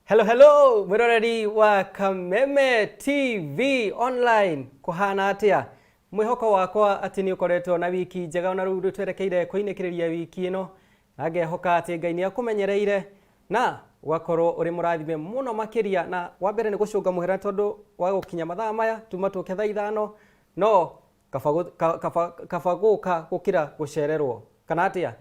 Hello hello mwiroreri wa Kameme TV online kuhana atia? Mwihoko wakwa ati ni ukoretwo na wiki njega ona riu twerekeire kuinikiria wiki ino, na ngehoka ati Ngai ni akumenyereire na ugakorwo uri murathime muno makiria. Na wa mbere ni gucunga muhera tondu wa gukinya mathaa maya tuma tuke thaa 5, no kaba guka gukira gucererwo kana atia?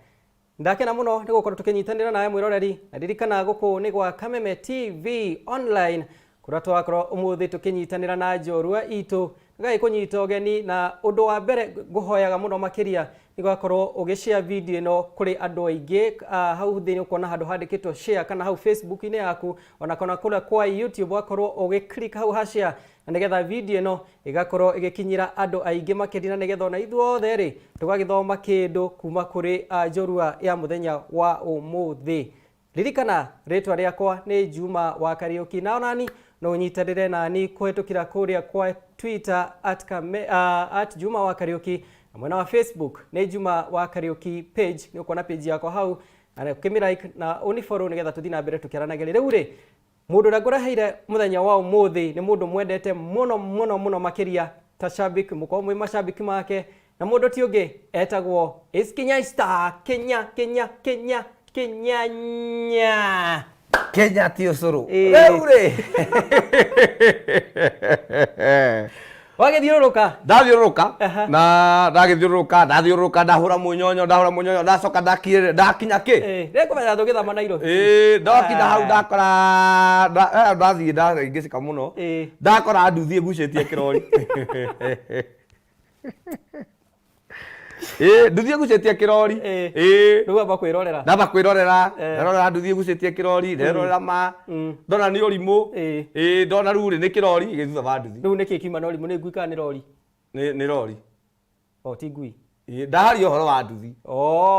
Ndakena muno nĩ gũkorwo tũkĩnyitanĩra nawe mwĩroreri, na ririkana gũkũ nĩ gwa Kameme TV online kũrĩa tũrakorwo ũmũthĩ tũkĩnyitanĩra na njorua itũ gagĩkũnyita ũgeni. Na ũndũ wa mbere ngũhoyaga mũno makĩria nĩ gũgakorwo ũgĩshare video ĩno kũrĩ andũ aingĩ. Hau thĩ nĩ ũkuona handũ handĩkĩtwo share, kana hau Facebook-inĩ yaku ona kana kũrĩa kwa YouTube ũgakorwo ũgĩ click hau ha share, na nĩgetha video ĩno ĩgakorwo ĩgĩkinyĩra andũ aingĩ makĩria, na nĩgetha ona ithuothe rĩ tũgagĩthoma kĩndũ kuma kũrĩ njorua ya mũthenya wa ũmũthĩ. Ririkana rĩtwa rĩakwa nĩ Juma wa Kariũki, na onani no ũnyitanĩre nani kũhetũkĩra kũrĩa kwa Twitter at Juma wa Kariũki, na mwena wa Facebook nĩ Juma wa Kariũki page. Nĩ ũkuona page yakwa hau na ũkĩmĩ like na ũni follow nĩgetha tũthiĩ na mbere tũkĩaranagĩria. Rĩu rĩ, mũndũ ũrĩa ngũreheire mũthenya wa ũmũthĩ nĩ mũndũ mwendete mũno mũno mũno makĩria ta shabiki, mũkorwo mwĩ macabiki make, na mũndũ ti ũngĩ etagwo is Kenya Star Kenya Kenya Kenya Kenyanya. Kenya ti ũcũrũ. Rĩu rĩ, Wagĩthiũrũrũka. Ndathiũrũrũka. Na ndagĩthiũrũrũka, ndathiũrũrũka, ndahũra mũnyonyo, ndahũra mũnyonyo, ndacoka ndakirĩrĩ ndakinya kĩ. Rĩngũmenya tũgĩthama Nairobi. Ĩĩ, ndakinya hau ndakora ndathiĩ ndaringĩcĩka mũno. Ndakora nduthi ĩgucĩtie kĩrori. Ĩĩ, nduthi ĩgucĩtie kĩrori. Ĩĩ. Rĩu amba kwĩrorera. Ndamba kwĩrorera. Nderorera nduthi ĩgucĩtie kĩrori, nderorera ma ndona nĩ ũrimũ. Ĩĩ, ndona rĩu rĩ nĩ kĩrori gĩ thutha wa nduthi. Rĩu nĩkĩ kiuma na ũrimũ, nĩ ngui kana nĩ rori? Nĩ rori. O ti ngui. Ĩĩ, ndaharia ũhoro wa nduthi.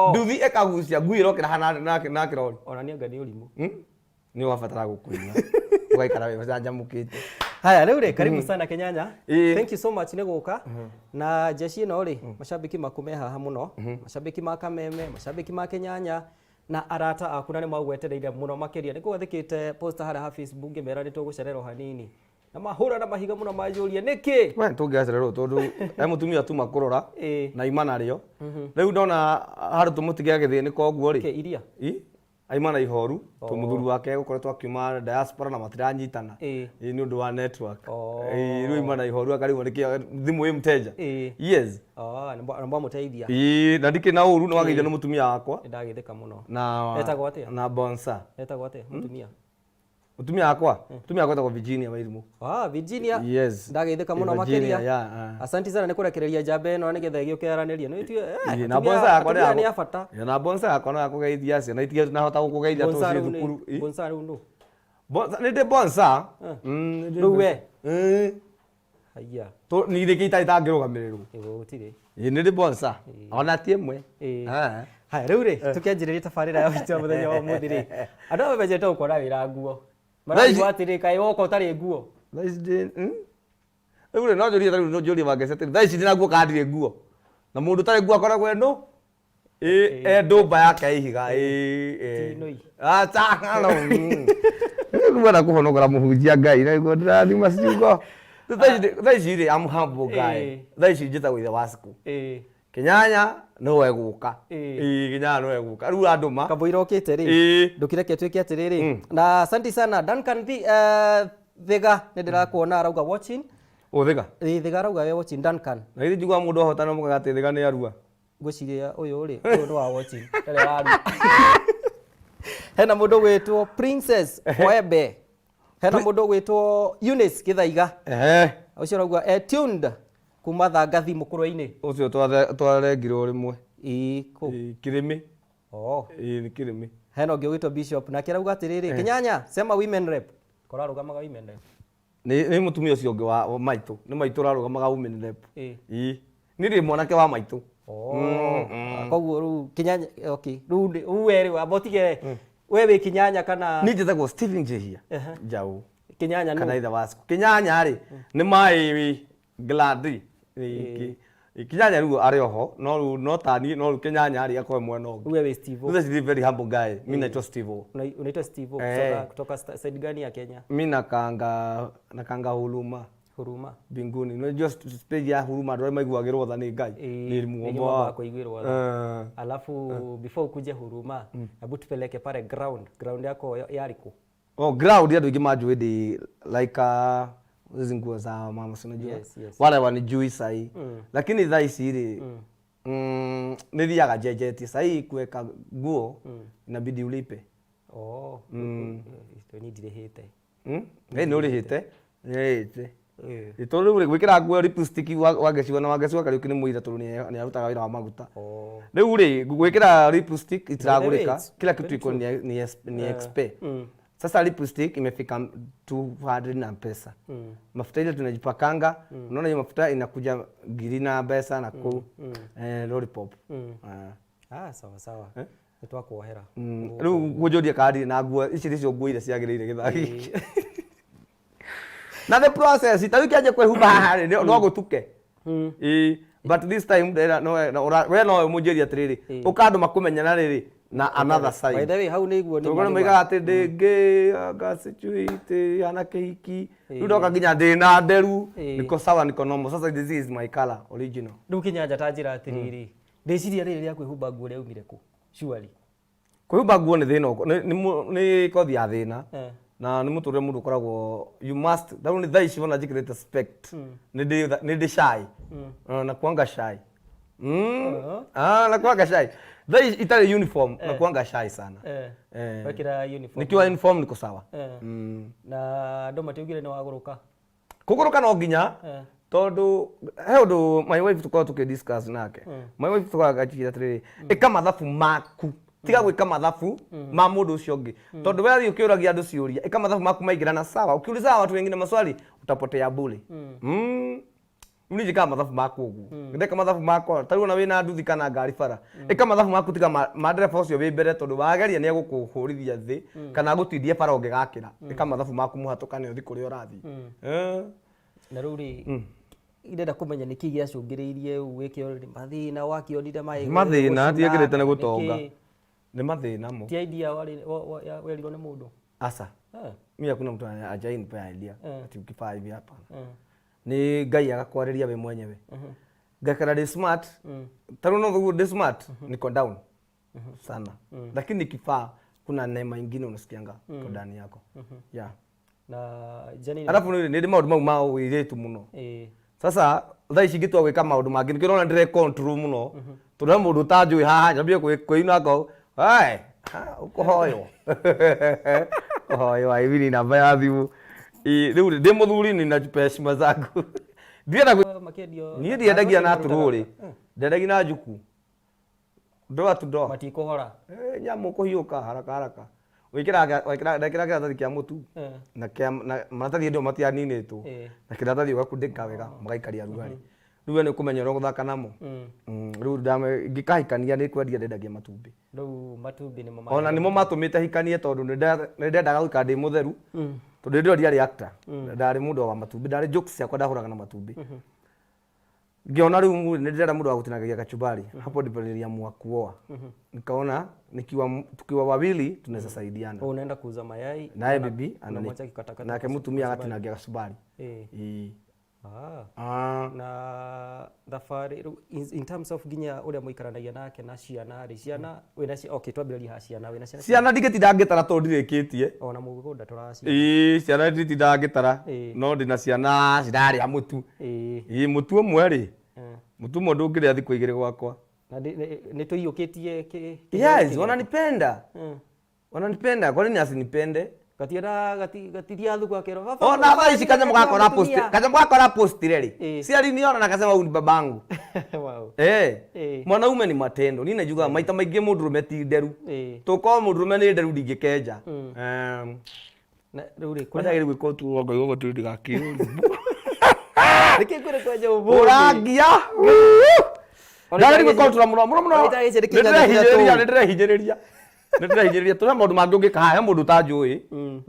Nduthi ĩkagucia ngui ĩrokĩra haha na kĩrori. Ona niĩ anga nĩ ũrimũ. Nĩ wabatara gũkũina ũgaikara wĩ ũcanjamũkĩte. Haya, rĩu rĩ, karibu sana Kenyanya. Thank you so much nĩ gũka. Na jeshi ĩno rĩ, macambĩki maku me haha mũno, macambĩki ma Kameme, macambĩki ma Kenyanya na arata aku, na nĩ magwetereire mũno makĩria. Nĩ ngwathĩkĩte poster harĩa ha Facebook ngĩmera nĩ tũgũcererwo hanini. Na mahũra na mahiga mũno manjũria nĩkĩ? We tũngĩacererwo tondũ he mũtumia tuma kũrora na ima narĩo. Rĩu ndona handũ tũmũtige agĩthĩnĩka ũguo rĩ. Kĩ iria? Ĩ? Aima na ihoru to mũthuri wake gũkoretwo akiuma diaspora na matiranyitana. Ĩ, nĩ ũndũ wa network. Ĩ, rĩu aima na ihoru akarigwo nĩkĩ thimũ ĩ mteja. Yes. Oh, na mwamũteithia. Ĩ, na ndikĩrĩ na ũru, nĩ wageithio nĩ mũtumia wakwa. Nĩ ndagĩthĩka mũno. Na Etagwo atĩa? Na Bonsa. Etagwo atĩa mũtumia? Mũtumia wakwa? Mũtumia wakwa etagwo Virginia Wairimu. Ah, Virginia. Yes. Ndagĩthĩka mũno Virginia, makĩria. Yeah, ah. Asanti sana nĩ kũrekereria njamba ĩno nĩgetha ĩgĩũke yaranĩrie. Nĩ tue, Ĩĩ, na bonsa yakwa nĩ ya bata. Ĩĩ, na bonsa yakwa no yakũgeithia ciana itige nahota gũkũgeithia Bonsa tũciĩ rĩu nĩ thukuru. Ĩ? Bonsa rĩu nũ? Bonsa nĩ ndĩ bonsa. Nĩ ndĩ Rĩu we? Ĩĩ. Haiya. Nĩ kĩ itarĩ itangĩrũgamĩrĩrwo. Ĩĩ, gũtirĩ. Ĩĩ, nĩ ndĩ bonsa. Ona ti ĩmwe. Ĩĩ. Haya, rĩu rĩ, tũkĩanjĩrĩria tabarĩra ya witũ ya mũthenya wa ũmũthĩ rĩ, andũ aya mamenyete gũkora wĩra nguo. Marauga atĩrĩ, kaĩ woka ũtarĩ nguo? Thaa ici ndĩ Rĩu rĩ, no njũrie ta rĩu no njũrie Wangeci atĩrĩ, thaa ici ndĩna nguo kana ndirĩ nguo? Na mũndũ ũtarĩ nguo akoragwo e nũ? Ĩ, e ndũmba yake ya ihiga. Ĩ, ĩ. Ti nũi. Aca, no. Rĩu ngwenda kũhonokora mũhunjia Ngai, na nĩguo ndĩrathima ciugo. Rĩu thaa ici rĩ, I'm humble guy. Thaa ici njĩtagwo ithe wa Cikũ. Kĩnyanya nĩwe egũka. Ĩĩ, Kĩnyanya nĩwe egũka. Rĩu andũma. Kamũira ũkĩte rĩ, ndũkĩreke tuĩke atĩrĩrĩ. Na asanti sana Duncan Thiga, nĩ ndĩrakuona arauga watching. Ũ Thiga? Ĩĩ, Thiga arauga we watching Duncan. Na githĩ njiguaga mũndũ ahotana mũkaga atĩ Thiga nĩ arua. Ngwĩciria ũyũ rĩ, ũyũ nĩ wa watching, ndarĩ wa arua. Hena mũndũ ũgwĩtwo Princess Oembe. Hena mũndũ ũgwĩtwo Eunice Gĩthaiga. Ũcio arauga tuned kuma Thangathi Mũkũrwe-inĩ. Ũcio twarengirwo rĩmwe. Ĩĩ, kũ? Ĩĩ, Kĩrĩmĩ. Oh. Ĩĩ, nĩ Kĩrĩmĩ. Hena ũngĩ ũgwĩtwo Bishop nake arauga atĩrĩrĩ, Kĩnyanya, sema women rep. Korwo arũgamaga women rep. Nĩ mũtumia ũcio ũngĩ wa maitũ. Nĩ maitũ ũrarũgamaga women rep. Ĩĩ. Ĩĩ. Niĩ ndĩ mwanake wa maitũ. Oh. Koguo rĩu Kĩnyanya, okay. Rĩu rĩu we rĩu amba ũtige we wĩ Kĩnyanya kana Niĩ njĩtagwo Stephen Njihia. Njaũ. Kĩnyanya nũ? Kana ithe wa Cikũ. Kĩnyanya rĩ, nĩ my glad. Kinyanya rĩu arĩ oho, no rĩu no tani, no rĩu Kinyanya rĩ akorwo mwena ũngĩ. Wewe Steve. Rĩu is very humble guy. Mimi naitwa Steve. Unaitwa Steve kutoka side gani ya Kenya? Mimi nakanga Huruma. Huruma. Mbinguni. Unajua stage ya Huruma andũ arĩa maiguagĩrwo tha nĩ Ngai. Nĩ mũgomba wa kũiguĩrwo tha. Alafu before ukuje Huruma, hebu tupeleke pale ground. Ground yako yarĩ kũ? Oh, ground andũ aingĩ manjũĩ ndĩ like hizi nguo za mama si unajua? Yes, yes. Wale wanijui sahi. Lakini thaa ici rĩ, nĩ thiaga njenjetie. Sahi kuweka nguo inabidi ulipe. Oh. Ni ndirĩhĩte. Nĩ ũrĩhĩte. Nĩ ũrĩhĩte. Tondũ rĩu rĩ, gwĩkĩra nguo lipstick Wangeci na Wangeci wa Kariũki nĩ mũira tondũ nĩ arutaga wĩra wa maguta. Rĩu rĩ, gwĩkĩra lipstick itiragũrĩka, kila kitu iko ni expe. Sasa lipstick imefika 200 na pesa. Mafuta ile tunajipakanga, unaona hiyo mafuta inakuja ngiri na pesa na kuu. Lollipop. Ah, sawa sawa. Nĩ twakuohera. Rĩu ngũnjũrie kandi na nguo ici nĩcio nguo iria ciagĩrĩire gĩthaa gĩkĩ. Na the process, ta rĩu kĩanjia kwĩhumba haha rĩ, no gũtuke. Ĩĩ, but this time ndĩra no we no mũnjĩrie atĩrĩrĩ, ũka andũ makũmenyana rĩrĩ na another side. By the way, hau nĩguo nĩ Tondũ moigaga atĩ ndĩ anga situation hana kĩhiki. Rĩu ndoka nginya ndĩ na nderu, niko sawa, niko normal. Sasa this is my color original. Rĩu Kĩnyanja ta njĩra atĩrĩrĩ, ndĩciria rĩrĩ rĩa kwĩhumba nguo rĩaumire kũ? Surely. Kwĩhumba nguo nĩ thĩna, nĩ kothi ya thĩna. Na nĩ mũtũrĩre mũndũ ũkoragwo, you must, rĩu nĩ thaa ici wona njĩkĩrĩte spect, nĩ ndĩ shy. Na kuanga shy. Na kuanga shy. Thaa ici itarĩ uniform, na kuanga shy sana. Wekĩra uniform. Nikiwa uniform niko sawa. Na andũ matiugire nĩ wagũrũka? Kũgũrũka no nginya, tondũ he ũndũ my wife tũkoragwo tũkĩ discuss nake. My wife tũkoragwo akĩnjĩra atĩrĩrĩ, ĩka mathabu maku. Tiga gwĩka mathabu ma mũndũ ũcio ũngĩ. Tondũ we athiĩ ũkĩũragia andũ ciũria, ĩka mathabu maku maingĩrana sawa. Ukiuliza watu wengine maswali, utapotea bure. Rĩu niĩ njĩkaga mathabu makwa ũguo. Ndeka mathabu makwa, ta rĩu ona wĩna nduthi kana ngari bara, ĩka mathabu maku tiga ma ndereba ũcio wĩ mbere tondũ wageria nĩ egũkũhũrithia thĩ kana agũtindie bara ũngĩgakĩra. Ĩka mathabu maku mũhatũkane ũthiĩ kũrĩa ũrathiĩ. Na rĩu rĩ, ndĩrenda kũmenya nĩkĩ gĩacũngĩrĩirie wĩke ũrĩ mathĩna wakĩonire maĩ Mathĩna, ndiekĩrĩte nĩ gũtonga. Nĩ mathĩna mo. Ti idea werirwo nĩ mũndũ? Aca. Mimi hakuna mtu hajainipea idea. Ati ukifaa hivi hapa. Nĩ Ngai agakwarĩria we mwenyewe. Ngakara ndĩ smart. Ta rĩu no ũguo ndĩ smart, niko down sana. Lakini nikifaa kuna neema ingine unasikianga kwa ndani yako. Yeah. Na jani Alafu nĩ ndĩ maũndũ mau ma ũirĩtu mũno. Sasa thaa ici ingĩtua gwĩka maũndũ mangĩ nĩkĩo ũrona ndĩre control mũno. Tondũ he mũndũ ũtanjũĩ haha nyambie kwĩina ngo, "Hai, ũkũhoywo." Ũkũhoywo hivi ni namba ya thimũ. Rĩu ndĩ mũthuri ninajipa heshima zangu. Ndirenda Makĩendio Niĩ ndiendagia na turũrĩ. Ndendagia na njuku. Door to door. Matikũhora. Nyamũ kũhiũka haraka haraka. Wĩkĩraga, wekĩra, ndekĩra kĩratathi kĩa mũtu. Na kĩa, na maratathi hĩndĩ ĩyo matianinĩtwo. Na kĩratathi ũgakundĩka wega, magaikaria rugarĩ. Rĩu we nĩ ũkũmenya ũrĩa ũgũthaka namo. Rĩu ngĩkahikania nĩ kwendia ndendagia matumbĩ. Rĩu matumbĩ nĩmo Ona nĩmo matũmĩte hikanie tondũ nĩ ndendaga gũikara ndĩ mũtheru. Tondũ hĩndĩ ĩyo ndiarĩ actor. Ndarĩ mũndũ wa matumbĩ, ndarĩ jokes ciakwa ndahũraga na matumbĩ. Ngiona rĩu nĩ ndĩrenda mũndũ wa gũtinangagia kachumbari. Hapo ndipo niliamua kuoa. Nikaona tukiwa wawili tunaweza saidiana. Wewe unaenda kuuza mayai, Naye bibi unamwacha akikatakata nake mũtumia agatinangia kachumbari. Na thabarĩ rĩu in terms of nginya ũrĩa mũikaranagia nake na ciana rĩ, ciana wĩna okay, twambĩrĩrie haha ciana, wĩna ciana Ciana ndingĩtinda ngĩtara tondũ ndirĩkĩtie. Ona mũgũnda tũraciara. Ĩĩ, ciana ndingĩtinda ngĩtara. No ndĩna ciana cirarĩa mũtu. Ĩĩ, mũtu ũmwe rĩ, mũtu ũmwe ndũngĩrĩa thikũ igĩrĩ gwakwa. Na nĩ tũiyũkĩtie Yes, kĩheo wananipenda. Wananipenda, kwa nini asinipende? Gatienda, gatiria thuku akero, baba, Ona baba, thaa ici kanyamũ gatiria gakora post, mũtumia. kanyamũ gakora post rĩ. Si aliniona na akasema huyu ni babangu. Wow. Mwanaume ni matendo. Ni najuga maita maingĩ mũndũrũme ti nderu. Tũkorwo mũndũrũme nĩ nderu ndingĩkenja. Na rĩu rĩ, Kwanza gĩrĩ gwĩka ũtuo wa Ngai ũguo ndigakĩũrio. Nĩkĩ kwĩrĩ kwenja ũmũthĩ? Ũrangia. Ona Ndagĩrĩirwo gwĩka ũtura mũno, mũno, mũno. Ona itagĩci nĩ kĩnya Nĩndĩrehinyĩrĩria, gĩkĩra tũũ. nĩndĩrehinyĩrĩria. Nĩndĩrehinyĩrĩria. Tũrĩa maũndũ mangĩ ũngĩka haha, he mũndũ ũtanjũĩ.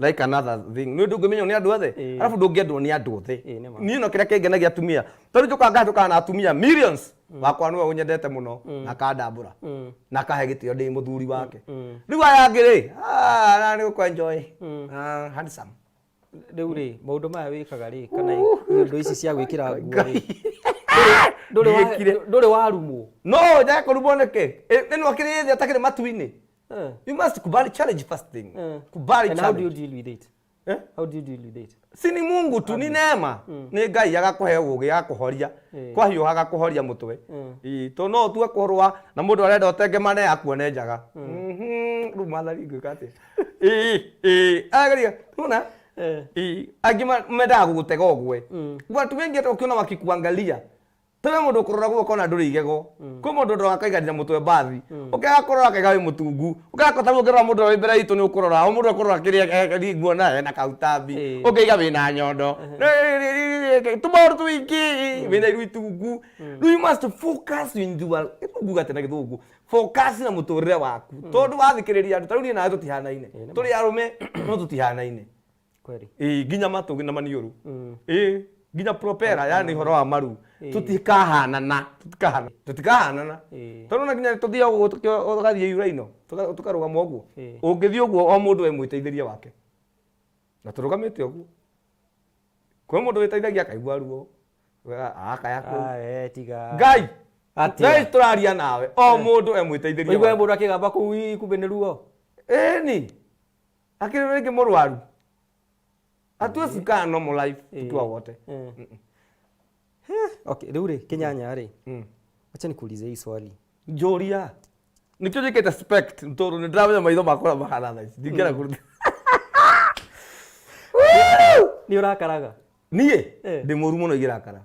Like another thing. Nĩ ndũngĩmenywo nĩ andũ othe. Arabu ndũngĩendwo nĩ andũ othe. Ĩĩ, nĩ ma. Niĩ no kĩrĩa kĩngenagia atumia. Tondũ njũkaga ngahĩtũkana na atumia millions. Wakwa nĩwe ũnyendete mũno na akandambũra na akahe gĩtĩo ndĩ mũthuri wake. Rĩu aya angĩ rĩ, ah, na nĩ gũkũ enjoy. Ah, handsome. Rĩu rĩ, maũndũ maya wĩkaga rĩ, kana indo ici cia gwĩkĩra nguo rĩ, Ndiĩkire. Ndũrĩ warumwo? No njage kũrumwo nĩkĩ? Ĩno akĩrĩ thĩ atakĩrĩ matu-inĩ. You must kubali challenge first thing. Kubali And how do you challenge. deal with it? Eh? How do you deal with it? Si ni Mungu tu, ni neema. Nĩ Ngai agakũhe ũgĩ, agakũhoria. Kwahiũha agakũhoria mũtwe. Ĩĩ, tondũ no ũtue kũrũa na mũndũ arenda ũtengemane akuone njaga. Rĩu Mwathani ngwĩka atĩa? Ĩĩ, ĩĩ, ageria, nĩwona? Ĩĩ, angĩ mendaga gũgũtega ũgwe. Watu wengi hata ukiona wakikuangalia, tawe mũndũ ũkũrora guoko ona ndũrĩ igego. Kwĩ mũndũ ũroraga akaiganĩra mũtwe mbathi. Ũkĩaga kũrora akaiga wĩ mũtungu. Ũkĩaga ta rĩu ũngĩrora mũndũ ũrĩa wĩ mbere itũ nĩ ũkũrora. O mũndũ ekũrora kĩrĩa nguona ena kautambi. Ũngĩiga wĩna nyondo. Tũmaũndũ tũingĩ, wĩna iru itungu. Rĩu you must focus in your, nguga atĩa na Gĩthũngũ? Focus na mũtũrĩre waku. Tondũ wathikĩrĩria andũ, ta rĩu niĩ nawe tũtihanaine. Tũrĩ arũme, no tũtihanaine. Kweli. Ĩĩ, nginya matũ na maniũrũ. Ĩĩ, nginya propera, yani ũhoro wa maru. Tũtikahanana, tũtikahana, tũtikahanana. Tondũ ona nginya tũthiaga ũguo tũgathiĩ yuraino, tũkarũgama ũguo. Ũngĩthiĩ ũguo o mũndũ e mwĩteithĩria wake. Na tũrũgamĩte ũguo. Kwĩ mũndũ wĩteithagia akaigua ruo. Akaya kũu. Ah, tiga. Ngai. Atĩa? Ngai tũraria nawe. O mũndũ e mwĩteithĩria Ũiguaga wake. mũndũ akĩgamba kũu, ii, kumbe nĩ ruo. Ĩni. Akĩrĩ rĩngĩ mũrwaru. Hatuwezi kukaa normal life tukiwa wote. Okay, rĩu rĩ, Kĩnyanya rĩ, wacha nikuulize hii swali. Njũria. Nĩkĩo njĩkĩte spect tondũ nĩ ndĩramenya maitho makwa mahana thaa ici. Ndingĩenda kũruta. Nĩ ũrakaraga? Niĩ ndĩ mũru mũno ingĩrakara.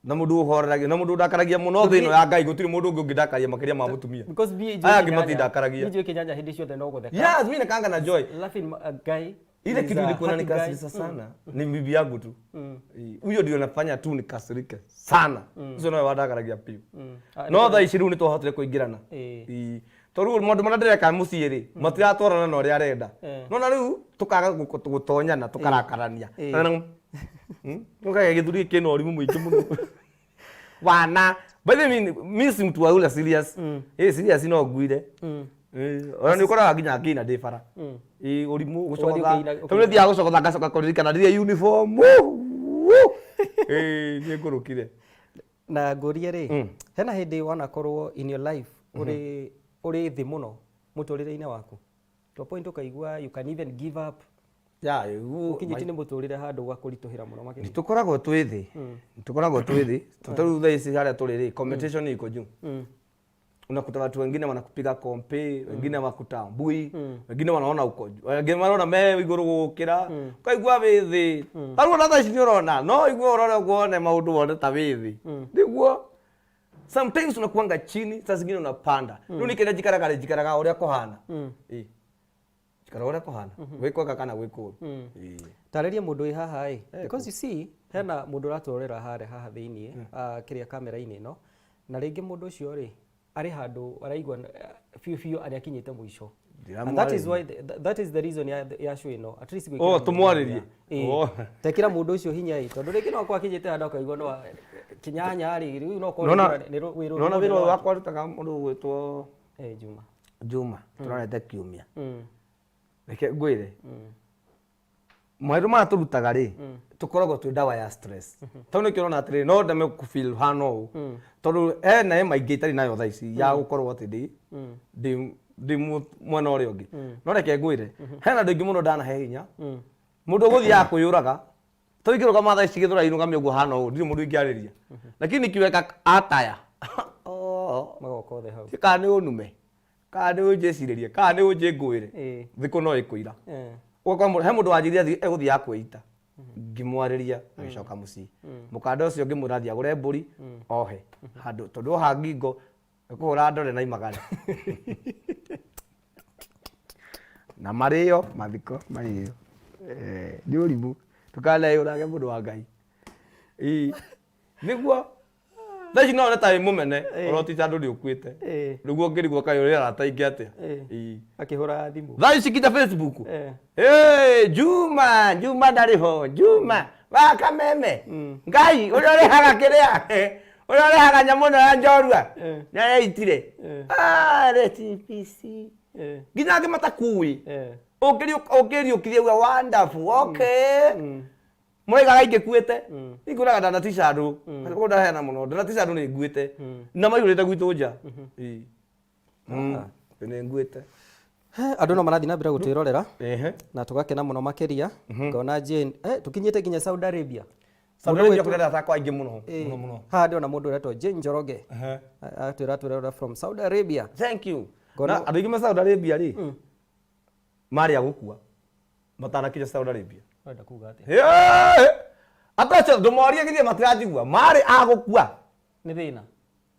Na mũndũ ũhoreragia, na mũndũ ũndakaragia mũno thĩ ĩno ya Ngai, gũtirĩ mũndũ ũngĩ ũngĩndakaria makĩria ma mũtumia. Because niĩ njũĩ Aya angĩ Kĩnyanya, matindakaragia. niĩ njũĩ Kĩnyanya hĩndĩ ciothe no gũtheka. Yes, mimi nakaanga na joy. Laughing guy. Ile is kitu a ilikuwa happy guy. inanikasirisha sana ni bibi yangu tu. Huyo ndio nafanya tu nikasirike sana. Ũcio nowe wandakaragia biũ. Ah, No thaa ici rĩu nĩ twahotire kũingĩrana. Ĩĩ. Tondũ rĩu maũndũ marĩa ndĩreka mũciĩ rĩ, matiratwarana na ũrĩa arenda. Nona rĩu tũkaga gũtonyana, tũkarakarania. Ũkagĩa gĩthuri gĩkĩ kĩna ũrimũ mũingĩ mũno. Wana. By the way, mi si mtu wa ule serious. Serious no nguire. Ona nĩ ũkoraga nginya ngĩina ndĩ bara. Ũrimũ gũcogotha. Ũgathiĩ Tondũ nĩ thiaga gũcogotha ngacoka kũririkana ndirĩ uniform. Niĩ ngũrũkire. Na ngũrie rĩ, hena hĩndĩ wanakorwo in your life ũrĩ ũrĩ thĩ mũno mũtũrĩre-inĩ waku, to a point ũkaigua you can even give up? Ya, ĩu- Ũkinyĩtie nĩ mũtũrĩre handũ ũgakũritũhĩra mũno makĩria? Tũkoragwo twĩ thĩ, tũkoragwo twĩ thĩ tondũ rĩu thaa ici harĩa tũrĩ rĩ, competition iko juu. Unakuta watu wengine wanakupiga kompe, wengine wakutambui, wengine wanaona uko juu, wengine marona me igũrũ gũgũkĩra, ũkaigua wĩ thĩ. Ta rĩu ona thaa ici nĩ ũrona, no igue ũrore ũguo wone maũndũ wone ta wĩ thĩ. Nĩguo sometimes unakuanga chini, saa zingine unapanda. Rĩu niĩ kĩrĩa njikaraga rĩ, njikaraga ũrĩa kũhana. Ĩĩ. Njikaraga ũrĩa kũhana, gwĩ kwega kana gwĩ kũũru. Ĩĩ. Tarĩria mũndũ wĩ haha ĩ, because you see hena mũndũ ũratũrorera harĩa haha thĩiniĩ, kĩrĩa kamera-inĩ ĩno, na rĩngĩ mũndũ ũcio rĩ arĩ handũ araigua biũ biũ arĩa akinyĩte mũico. And that is why that is the reason ya show ĩno, at least gwĩkĩra Oh, mũndũ tũmwarĩrie. hinya. Ĩĩ. Oh. Tekĩra mũndũ ũcio hinya ĩ, tondũ rĩngĩ no akorwo akinyĩte handũ akaigua no Kĩnyanya rĩ, rĩu no akorwo Nona nĩ wĩra nona wĩra ũyũ wakwa rutaga mũndũ ũgwĩtwo Juma. Juma, tũrorete kiumia. Reke ngwĩre. Maũndũ maya tũrutaga rĩ, tũkoragwo twĩ ndawa ya stress. Tondũ nĩkĩo ũrona atĩrĩrĩ, no ndeme kũ feel hana ũũ. Tondũ hena ĩ maingĩ itarĩ nayo thaa ici ya gũkorwo atĩ ndĩ mwena ũrĩa ũngĩ. No reke ngwĩre, hena andũ aingĩ mũno ndanahe hinya. Mũndũ ũgũthiaga kwĩyũraga, tondũ ingĩrũgama thaa ici Gĩthũrai nũgame ũguo hana ũũ, ndirĩ mũndũ ingĩarĩria. Lakini nikiweka ataya. Oh. Magoka othe hau. Kana nĩ ũnume, kana nĩ ũnjĩcirĩrie, kana nĩ ũnjĩngũĩre, thikũ no ĩkũira. Ũgakora he mũndũ wanjĩrire athiĩ egũthiaga kwĩita. Ngĩmwarĩria agĩcoka mũciĩ. Mũkanda ũcio ngĩmwĩra athiĩ agũre mbũri ohe handũ, tondũ oha ngingo ekũhũra ndore na imagare. Na marĩo mathiko marĩo. Nĩ ũrimũ. Ndũkaneyũrage mũndũ wa Ngai. Ĩĩ. Nĩguo thaa ici no one ta wĩ mũmene ũrotita andũ nĩ ũkuĩte. Rĩu ũngĩrigwo kaĩ ũrĩ arata aingĩ atĩa. Ĩĩ. Akĩhũra thimũ. Thaa ici nginya Facebook. Hey, Juma, Juma ndarĩ ho, Juma wa Kameme. Ngai ũrĩa ũrĩhaga kĩrĩa. Ũrĩa ũrehaga nyamũ ĩno ya njorua Eh. nĩ areitire. Eh. Ah, rest in peace. Eh. Nginya angĩ matakũĩ. Eh. Ũngĩriũkithia uga wonderful, okay. Mm. Mũraigaga ingĩkuĩte. Mm. Ingũraga ndanatica andũ. Kũndũ ndaheana mũno. Ndanatica andũ nĩ nguĩte. Mm. Na maihũrĩte gwitũ nja. Ĩĩ. Mm. Nĩ nguĩte. He, andũ no marathiĩ na mbere gũtwĩrorera Ehe. na tũgakena mũno makĩria ngona Jane tũkinyĩte nginya Saudi Arabia. Saudi Arabia kũrĩ arata akwa aingĩ mũno. Eh, Mũno mũno. haha ndĩrona mũndũ ũretwo Jane Njoroge. Ehe. Atwĩra atwĩrorera from Saudi Arabia. Thank you. Ngona- Na andũ aingĩ me Saudi Arabia rĩ, marĩ a gũkua matanakinya Saudi Arabia. Ũrenda kuga atĩa? Hĩĩ! Atacio ndũmorie githĩ matiranjigua marĩ a gũkua. Nĩ thĩna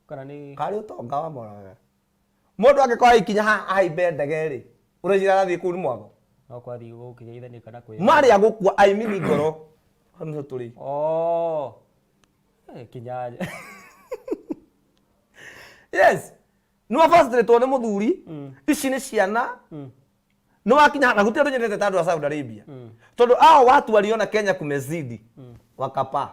kana nĩ Karĩ ũtonga wa moraga. Mũndũ angĩkorwo aikinya haha ahaimbe ndege rĩ, ũreciria arathiĩ kũu nĩ mwago. No kwathiĩ gũkĩgeithania kana kwĩ Marĩ a gũkua aimini ngoro. Hau nĩho tũrĩ. Oh. Eh, kinyanya. Yes. Nĩ wabacĩrĩtwo nĩ mũthuri. Ici nĩ ciana. Nĩ wakinya na gũtirĩ andũ nyendete ta andũ a Saudi Arabia. Tondũ ao watu waliona Kenya kumezidi. Wakapaa.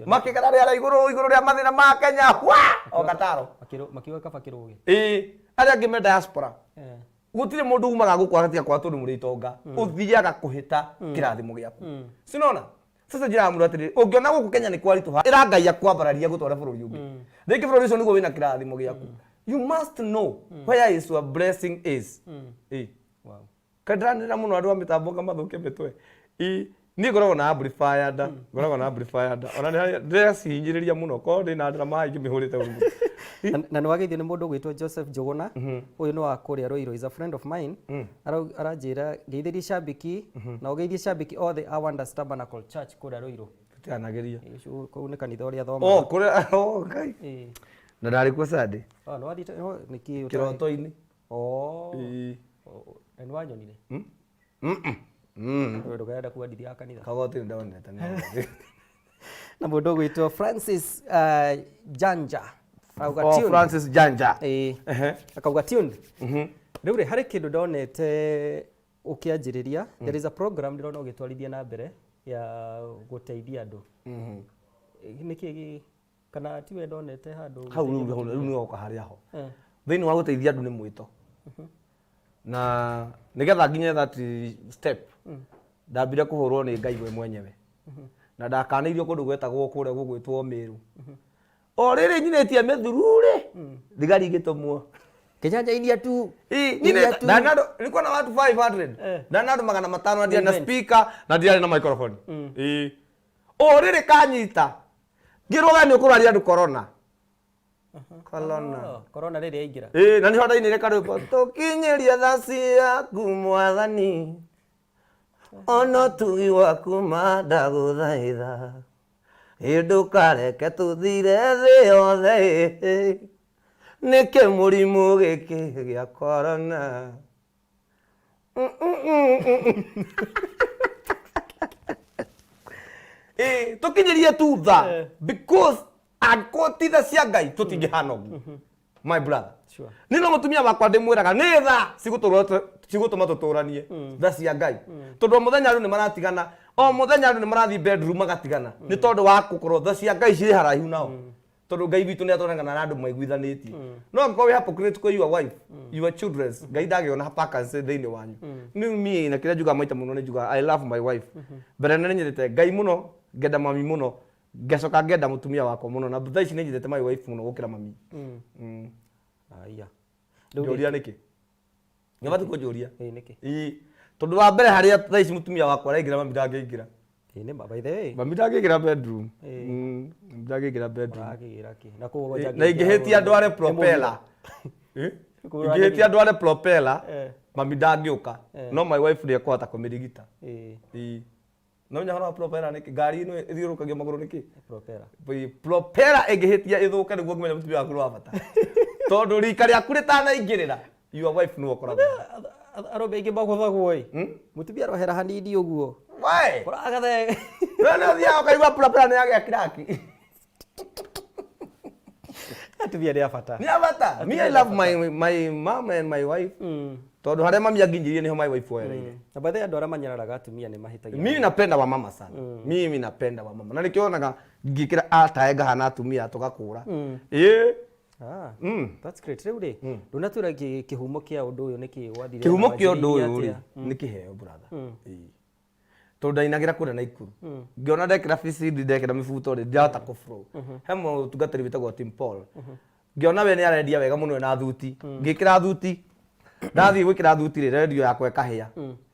Makĩgera rĩera igũrũ igũrũ rĩa mathĩna ma Kenya. Hwa! O Kataro. Makiuga kaba kĩrũgĩ. Ĩĩ. Arĩa angĩ me diaspora. Eh. Gũtirĩ mũndũ umaga gũkũ agatiga kwa tondũ mũrĩ itonga. Ũthiaga kũhĩta kĩrathimo gĩaku. Sinona? Sasa njĩraga mũndũ atĩrĩrĩ, ũngĩona gũkũ Kenya nĩ kwaritũha, ĩra Ngai akwambararia gũtwara bũrũri ũngĩ. Rĩngĩ bũrũri ũcio nĩguo wĩna kĩrathimo gĩaku. You must know where is your blessing is. Ĩĩ. Wow. Kaĩ ndĩranĩrĩra mũno andũ a mĩtambo ngamathũkia mĩtwe. Ĩĩ. Niĩ ngoragwo na amplifier nda. Ngoragwo na amplifier nda. Ona nĩ ndĩracihinyĩrĩria mũno korwo ndĩ na ndarama ingĩmĩhũrĩte ũru mũno. Na nĩ wageithio nĩ mũndũ ũgwĩtwo Joseph Njũgũna. Ũyũ nĩ wa kũrĩa Ruiru, is a friend of mine. Aranjĩra ngeithĩrie shabiki na ũgeithie shabiki othe a Wonders Tabernacle Church kũrĩa Ruiru. Tũtikanagerie. Ĩĩ, kũu nĩ kanitha ũrĩa thomaga. Oh, kũrĩa oh, Ngai. Ĩĩ. Na ndarĩ kuo Sunday. Oh, nĩ wathiĩte oh, nĩkĩ ũtarĩ- Kĩroto-inĩ. Oh. Ĩĩ. Oh, na nĩ wanyonire? Mm. Mm. Wewe ndũkarenda kuga ndithiaga kanitha. Kagoti nĩ ndonete nĩ. Na mũndũ ũgwĩtwo Francis Janja. Akauga Oh, tune. Francis Janja. Ĩĩ. Ehe. Akauga tune. Rĩu rĩ harĩ kĩndũ ndonete ũkĩanjĩrĩria. There is a program ndĩrona ũgĩtwarithia na mbere ya gũteithia andũ. Nĩkĩ kana tiwe ndonete handũ Hau rĩu rĩu rĩu nĩ woka harĩa ho. Eh. Thĩinĩ wa gũteithia andũ nĩ mwĩto. Na nĩgetha nginye that step ndambire kũhũrwo nĩ Ngai we mwenyewe. Na ndakanĩirio kũndũ gwetagwo kũrĩa gũgwĩtwo Mĩrũ. O rĩrĩ nyinĩtie mĩthuru rĩ, thigari igĩtũmwo. Kinyanja inia tu. Ii, Inia nyinĩte- tu. ndarĩ na andũ- nilikuwa na watu 500. Eh. Ndarĩ na andũ 500 na ndiarĩ na Event. speaker na ndiarĩ na microphone. Ii. O rĩrĩ kanyita. Ngĩrwo we nĩ ũkũrwaria andũ corona. Corona. Oh, corona rĩrĩ yaingĩra. Ĩĩ, na nĩho ndainire karwĩmbo tũkinyĩrie tha ciaku mwathani ona ũtugi waku ma ndagũthaitha ĩ ndũkareke tũthire thĩ yothe ĩ nĩkĩ mũrimũ gĩkĩ gĩa corona. Ĩĩ, tũkinyĩrie tu tha because angĩkorwo ti tha cia Ngai tũtingĩhana ũguo my brother. Sure. Niĩ no mũtumia wakwa ndĩmwĩraga nĩ tha cigũtũma tũtũranie tha cia Ngai tondũ o mũthenya andũ nĩ maratigana o mũthenya andũ nĩ marathiĩ bedroom magatigana nĩ tondũ wa gũkorwo tha cia Ngai cirĩ haraihu nao tondũ Ngai witũ nĩ atwaranaga na andũ maiguithanĩtie no angĩkorwo wĩ hypocritical your wife your children Ngai ndangĩona vacancy thĩinĩ wanyu. Nĩ niĩ na kĩrĩa njugaga maita mũno nĩ njugaga I love my wife mbere nĩ nyendete Ngai mũno ngenda mami mũno ngacoka ngenda mũtumia wakwa mũno na thaa ici nĩ nyendete my wife mũno gũkĩra mami. Aya. Rĩu rĩ- Njũria nĩkĩ? Nĩbatiĩ kũnjũria. Ĩĩ nĩkĩ? Ĩĩ. Tondũ wa mbere harĩa thaa ici mũtumia wakwa araingĩra mami ndangĩingĩra. Ĩĩ nĩ ma by the way. Mami ndangĩingĩra bedroom. Ĩĩ. Mami ndangĩingĩra bedroom. Ũrakĩgĩra kĩ? Na kũu kwanja Na ingĩhĩtia ndware propeller. Ĩ? Kũu Ingĩhĩtia ndware propeller, Eh. mami ndangĩũka. Eh. No my wife nĩ ekũhota kũmĩrigita. Ĩĩ. Ĩĩ. No nya horo wa propeller nĩkĩ? Ngari ĩno ĩthiũrũrũkagio magũrũ nĩkĩ? Propeller. Propeller ĩngĩhĩtia ĩthũke nĩguo ũngĩmenya mũtumia waku nĩ wa bata. Tondũ rika rĩaku rĩtanaingĩrĩra, your wife nĩwe ũkoragwo. Arũme aingĩ magũthagwo ĩ. Mũtumia arohera hanini ũguo. Why? Ũragathe. We nĩ ũthiaga ũkaigua propeller nĩ yagĩa crack. Atumia nĩ a bata. Nĩ a bata. Me I love my mom and my wife. Tondũ harĩa mami anginyirie nĩho my wife oereire. Na by the way, andũ arĩa manyararaga atumia nĩ mahĩtagia. Mimi napenda wamama sana. Mimi napenda wamama. Na nĩkĩo wonaga ngĩkĩra atae ngahana atumia tũgakũra. Ĩĩ. Ah, that's great. Rĩu rĩ, ndũnatwĩra kĩhumo kĩa ũndũ ũyũ nĩkĩ wathire? Kĩhumo kĩa ũndũ ũyũ rĩ, nĩ kĩheo, brother. Ĩĩ. Tondũ ndainagĩra kũrĩa Naikuru, ngĩona ndekĩra bicindi, ndekĩra mĩbuto rĩ, ndirahota kũ flow. He mũtungatĩri wĩtagwo Tim Paul, ngĩona we nĩ arendia wega mũno na thuti. Ngĩkĩra thuti, ndathiĩ gwĩkĩra thuti rĩ, redio yakwa ĩkahĩa.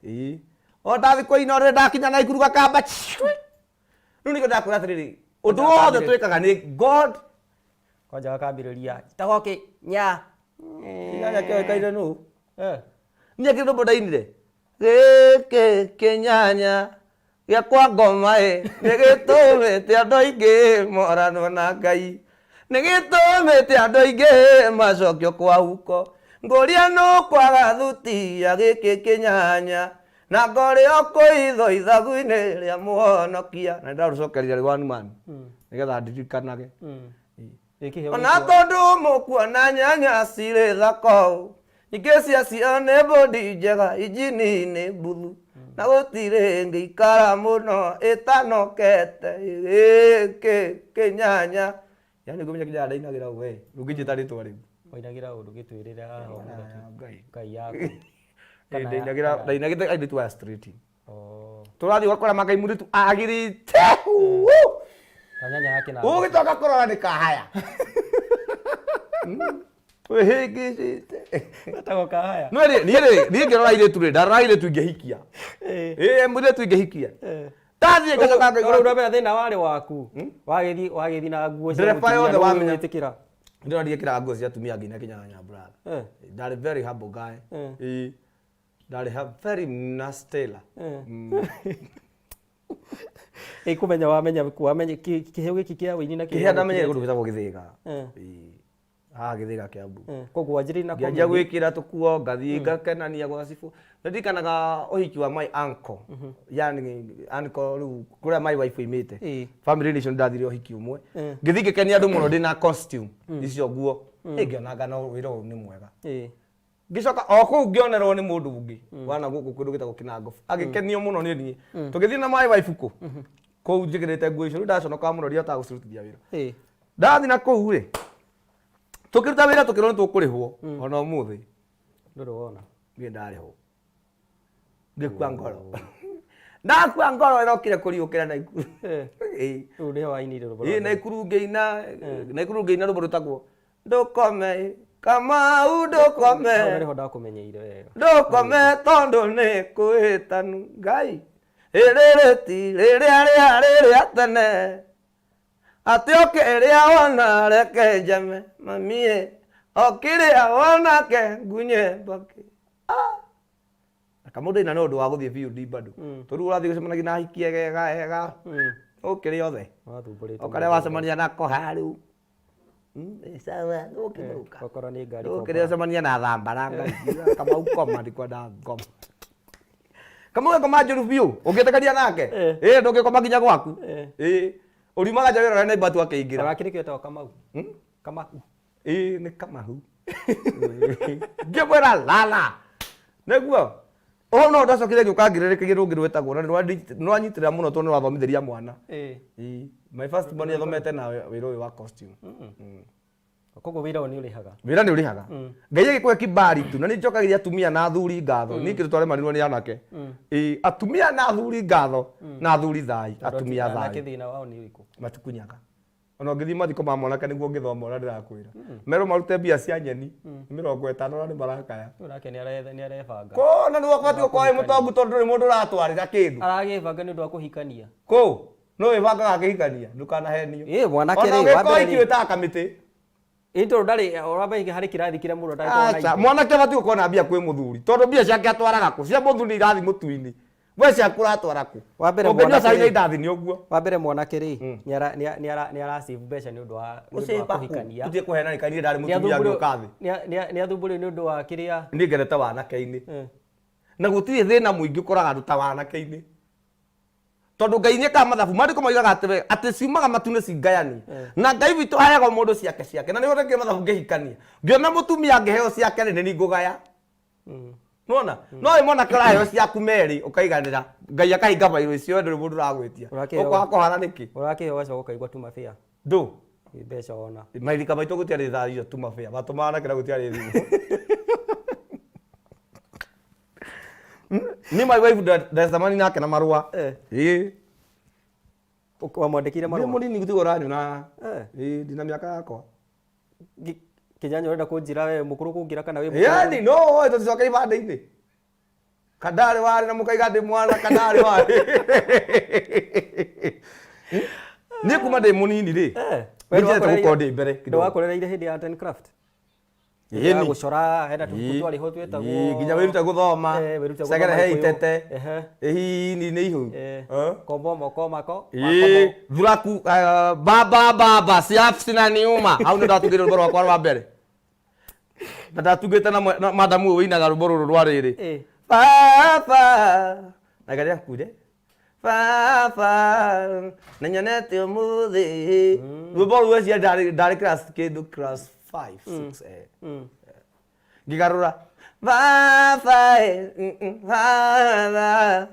Ĩĩ, o ndathiĩ kũina rĩ, ndakinya Naikuru gakamba chui. Rĩu nĩkĩo ndakwĩra atĩrĩrĩ, ũndũ wothe twĩkaga nĩ God. Kwanja gakambĩrĩria tagoke nya. Kĩnyanya kĩoĩkaine nũ? Eh. Niĩ kĩndũ ndainire gĩkĩ kĩnyanya gĩakwa ngoma ĩ, nĩ gĩtũmĩte andũ aingĩ moranwo na Ngai, nĩ gĩtũmĩte andũ aingĩ macokio kwa huko. Ngũria nũ kwaga thuti ya gĩkĩ kĩnyanya na ngorĩo kũitho ithagu-inĩ rĩa mũhonokia. Na nĩndarũcokeria rĩ one man nĩgetha ndirikanage. Ĩ kĩheo Ona gĩkĩ tondũ mũkuona nyanya cirĩ thaka ũũ, nyingĩ ciacio nĩ mbũndi njega, injini nĩ mbuthu, na gũtirĩ ĩngĩikara mũno ĩtanokete. Gĩkĩ kĩnyanya, yani ngũmenya kĩnyanya ndainagĩra we ndũngĩnjĩta rĩtwa rĩu. Wainagĩra ũndũ gĩtwĩrĩre haha ũguo. Ngai. Ngai yaku. Kana Ndainagĩra ndainagĩte airĩtu aya street. Oh. Tũrathiĩ ũgakora makai mũirĩtu agĩrĩte. Kanyanya yake na. Ũgĩcoka kũrora nĩ kahaya wĩhĩngĩcĩte. Gatagwo kahaya. No rĩ, niĩ rĩ, niĩ ngĩrora airĩtu rĩ, ndarora airĩtu ingĩhikia. Ĩĩ, mũirĩtu ingĩhikia. Ndathiĩ ngacoka Rĩu ngaigua ũrĩa thĩna warĩ waku. Wagĩthiĩ wagĩthiĩ na nguo cia Ndereba mũtumia yothe nĩwe wamenya. wĩtĩkĩra. Ndĩrona ndiĩkĩraga nguo cia atumia nginya kĩnyanya, brother. Ndarĩ very humble guy. Ĩĩ, ndarĩ very nice tailor. Ĩ kũmenya wamenya wamenya kĩheo gĩkĩ kĩa ũini na Kĩhĩa ndamenyire kũndũ gwĩtagwo Gĩthĩga. Ĩĩ, haha Gĩthĩga Kĩambu. Koguo wanjĩrĩirie na Ngĩanjia comedy. Gwĩkĩra tũkuo, ngathiĩ ngakenania gwa cibũ. Ndirikanaga ũhiki wa my uncle, yani uncle rĩu kũrĩa my wife oimĩte. Family relation, ndathire ũhiki ũmwe, ngĩthiĩ ngĩkenia andũ mũno ndĩna costume icio nguo. Ĩ, ngĩona ngana wĩra ũyũ nĩ mwega. Ngĩcoka o kũu ngĩonerwo nĩ mũndũ ũngĩ wana gũkũ kũndũ gĩtagwo Kĩnangobu, agĩkenio mũno nĩ niĩ. Tũgĩthiĩ na my wife kũ kũu njĩkĩrĩte nguo icio. Rĩu ndaconokaga mũno, ndihotaga gũcirutithia wĩra. Ndathiĩ na kũu rĩ, tũkĩruta wĩra, tũkĩrwo nĩ tũkũrĩhwo ona ũmũthĩ. Ndũrĩ wona. Niĩ ndarĩhwo, ngĩkua ngoro, ndakua ngoro ĩrokire kũriũkĩra Naikuru. Ĩĩ. Rĩu nĩho wainire rwĩmbo Ĩĩ. rwa mbere. Naikuru ngĩina, Naikuru ngĩina rwĩmbo rwĩtagwo "Ndũkome Kamau ndũkome". Hau nĩho ndakũmenyeire wega. Ndũkome tondũ nĩ kwĩtanu Ngai ĩrĩrĩ ti rĩrĩa rĩarĩ rĩa tene, atĩ okĩrĩa wona reke njame mamie, okĩrĩa wona ke ngunye mbakĩ. Kamũndũ ina nĩ ũndũ wa gũthiĩ biũ bado, tondũ ũrathiĩ gũcemanagia na ahiki egega ega ũkĩrĩ othe. Wathumburĩte. O karĩa wacemania nako haru, sawa, ũkĩmũka. Okorwo nĩ ngari. Ũkĩrĩa ũcemania na thambara Ngai Kamau koma, ndikwenda ngoma. Kamau gakoma njũru biũ ũngĩtĩkania nake. Ĩ ndũngĩkoma nginya gwaku. Ĩ ũriumaga nja wĩrore neighbor tu akĩingĩra. Onake nĩkĩo etagwo Kamau. Kamau. Ĩ nĩ Kamahu, ngĩmwĩra lala nĩguo ũhoro no ndacokire ngĩũka ngĩrĩrĩkagia rũngĩ rwĩtagwo na nĩrwanyitĩrĩra mũno tondũ nĩrwathomithĩria mwana. Ĩ, my first born nĩathomete na wĩra ũyũ wa costume. Koguo wĩra ũyũ nĩ ũrĩhaga. Wĩra nĩ ũrĩhaga, Ngai agĩkũhe kibari tu. Na nĩ njokagĩria atumia na athuri ngatho. Niĩ kĩndũ twaremanirwo nĩ anake. Ĩ, atumia na athuri ngatho, na athuri thai, atumia Anake thai. Thĩna wao nĩ ũrĩkũ? Matikunyaga. Ona ũngĩthiĩ mathiko ma mwanake nĩguo ũngĩthoma ũrĩa ndĩrakwĩra, merwo marute mbia cia nyeni 50 na nĩ marakaya. Rĩu nake nĩ arebanga. Kũ na nĩ ũbatiĩ gũkorwo wĩ mũtongu tondũ ndũrĩ mũndũ ũratwarĩra kĩndũ. Aragĩbanga nĩ ũndũ wa kũhikania. Kũ no wĩbangaga akĩhikania, ndũkanahenio. Ĩ mwanake Ona rĩ, ũngĩkorwo wa mbere iki rĩ wĩtaga kamĩtĩ. Ĩ tondũ ndarĩ ũramba harĩ kĩrathi kĩrĩa mũndũ atangĩkorwo na Aca, ithe. mwanake abatiĩ gũkorwo na mbia kwĩ mũthuri, tondũ mbia ciake atwaraga kũ? Cia mũthuri nĩ irathiĩ mũtu-inĩ, we ciaku ũratwara kũ? Wa mbere Ũngĩnyua mwanake cai na rĩ- indathi nĩ ũguo. Wa mbere mwanake rĩ, nĩ ara save mbeca nĩ ũndũ wa kũhikania. Tũtige kũheana nĩ kaini ndarĩ mũtumia ngĩũka thĩ. Nĩ athumbũrĩrwo nĩ ũndũ wa kĩrĩa. Niĩ ngenete wanake-inĩ, na gũtirĩ thĩna mũingĩ ũkoraga andũ ta wanake-inĩ, tondũ Ngai nĩ ekaga mathabu. Maandĩko moigaga atĩ atĩ ciumaga matu nĩ cingayani, na Ngai witũ aheaga o mũndũ ciake ciake, na nĩho ndekire mathabu ngĩhikania, ngĩona mũtumia angĩheo ciake rĩ, nĩ niĩ ngũgaya. Nona no wĩ mwanake ũraheo ciaku merĩ ũkaiganĩra, Ngai akahinga bairũ icio, ndũrĩ mũndũ ũragwĩtia. Ũrakĩheo- Ũkwaga kũhara nĩkĩ? Ũrakĩheo ũgacoka ũkaigua tu mabĩa. Ndũ. Ĩ, mbeca wona. Mairika maitũ gũtiarĩ thaa icio tu mabĩa matũmaga na kĩra gũtiarĩ thimũ. Niĩ my wife ndacemani nake na marũa. Ĩĩ. Wamwandĩkĩire Ndĩ marũa? Mũnini tiga ũranyona. Ĩĩ, ndina mĩaka yakwa. Kĩnyanya, ũrenda kũnjĩra we mũkũrũ kũngĩra kana wĩ mũkũrũ? Yani no oe tũticoke ibanda-inĩ kandarĩ warĩ na mũkaiga ndĩ mwana kandarĩ warĩ. Niĩ kuma ndĩ mũnini rĩ, We nĩ njendete nĩwakorereire- gũkorwo ndĩ mbere kidogo. Nĩwakorereire hĩndĩ ya art and craft? Ĩni. Ya gũcora, hena tũbuku twarĩ ho twĩtagwo Ĩĩ, nginya wĩrute gũthoma. Eh, wĩrute gũthoma Cegere he Gĩkũyũ. itete. Ehe. Ĩhini nĩ ihu. Eh? Kombo moko mako. Ĩĩ, thuraku baba baba siaf sinaniuma hau nĩ ndatungĩire rwĩmbo rwakwa rwa mbere na ndatungĩte na madamu ũyũ wĩinaga rwĩmbo rũrũ rwa rĩrĩ. Baba na gari akuire baba na nyonete ũmũthĩ rwĩmbo rũu eci ndarĩ class kĩndũ class 5 6 ngĩgarũra baba baba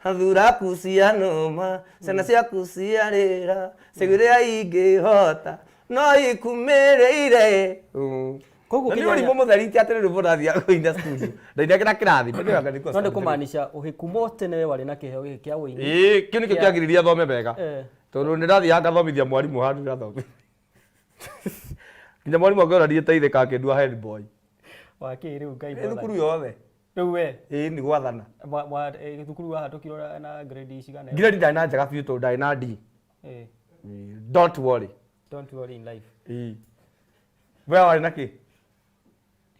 thuraku cia nũma ciana ciaku ciarĩra ciaiguire ingĩhota no ikumĩrĩire. Koguo Na nĩ Kĩnyanya- ũrimũ mũtheri ti atĩ nĩ rwĩmbo ndathiaga kũina studio ndainagĩra kĩrathi. No nĩ kũmaanisha ũgĩkuma tene warĩ na kĩheo gĩkĩ kĩa ũini? Ĩĩ, kĩu nĩkĩo kĩagiririe thome wega, tondũ nĩ ndathiaga ngathomithia mwarimũ handũ ndathomithia nginya mwarimũ akĩona ndiĩteithĩka akĩndua head boy. Wakĩ rĩu Ngai Ĩ mwathani. Thukuru yothe. Rĩu we? Ĩĩ, nĩ gwathana. Thukuru wahatũkirwo na grade cigana? Grade ndarĩ na njega biũ tondũ ndarĩ na D. Don't worry. Don't worry in life. Ĩĩ. We warĩ na kĩ?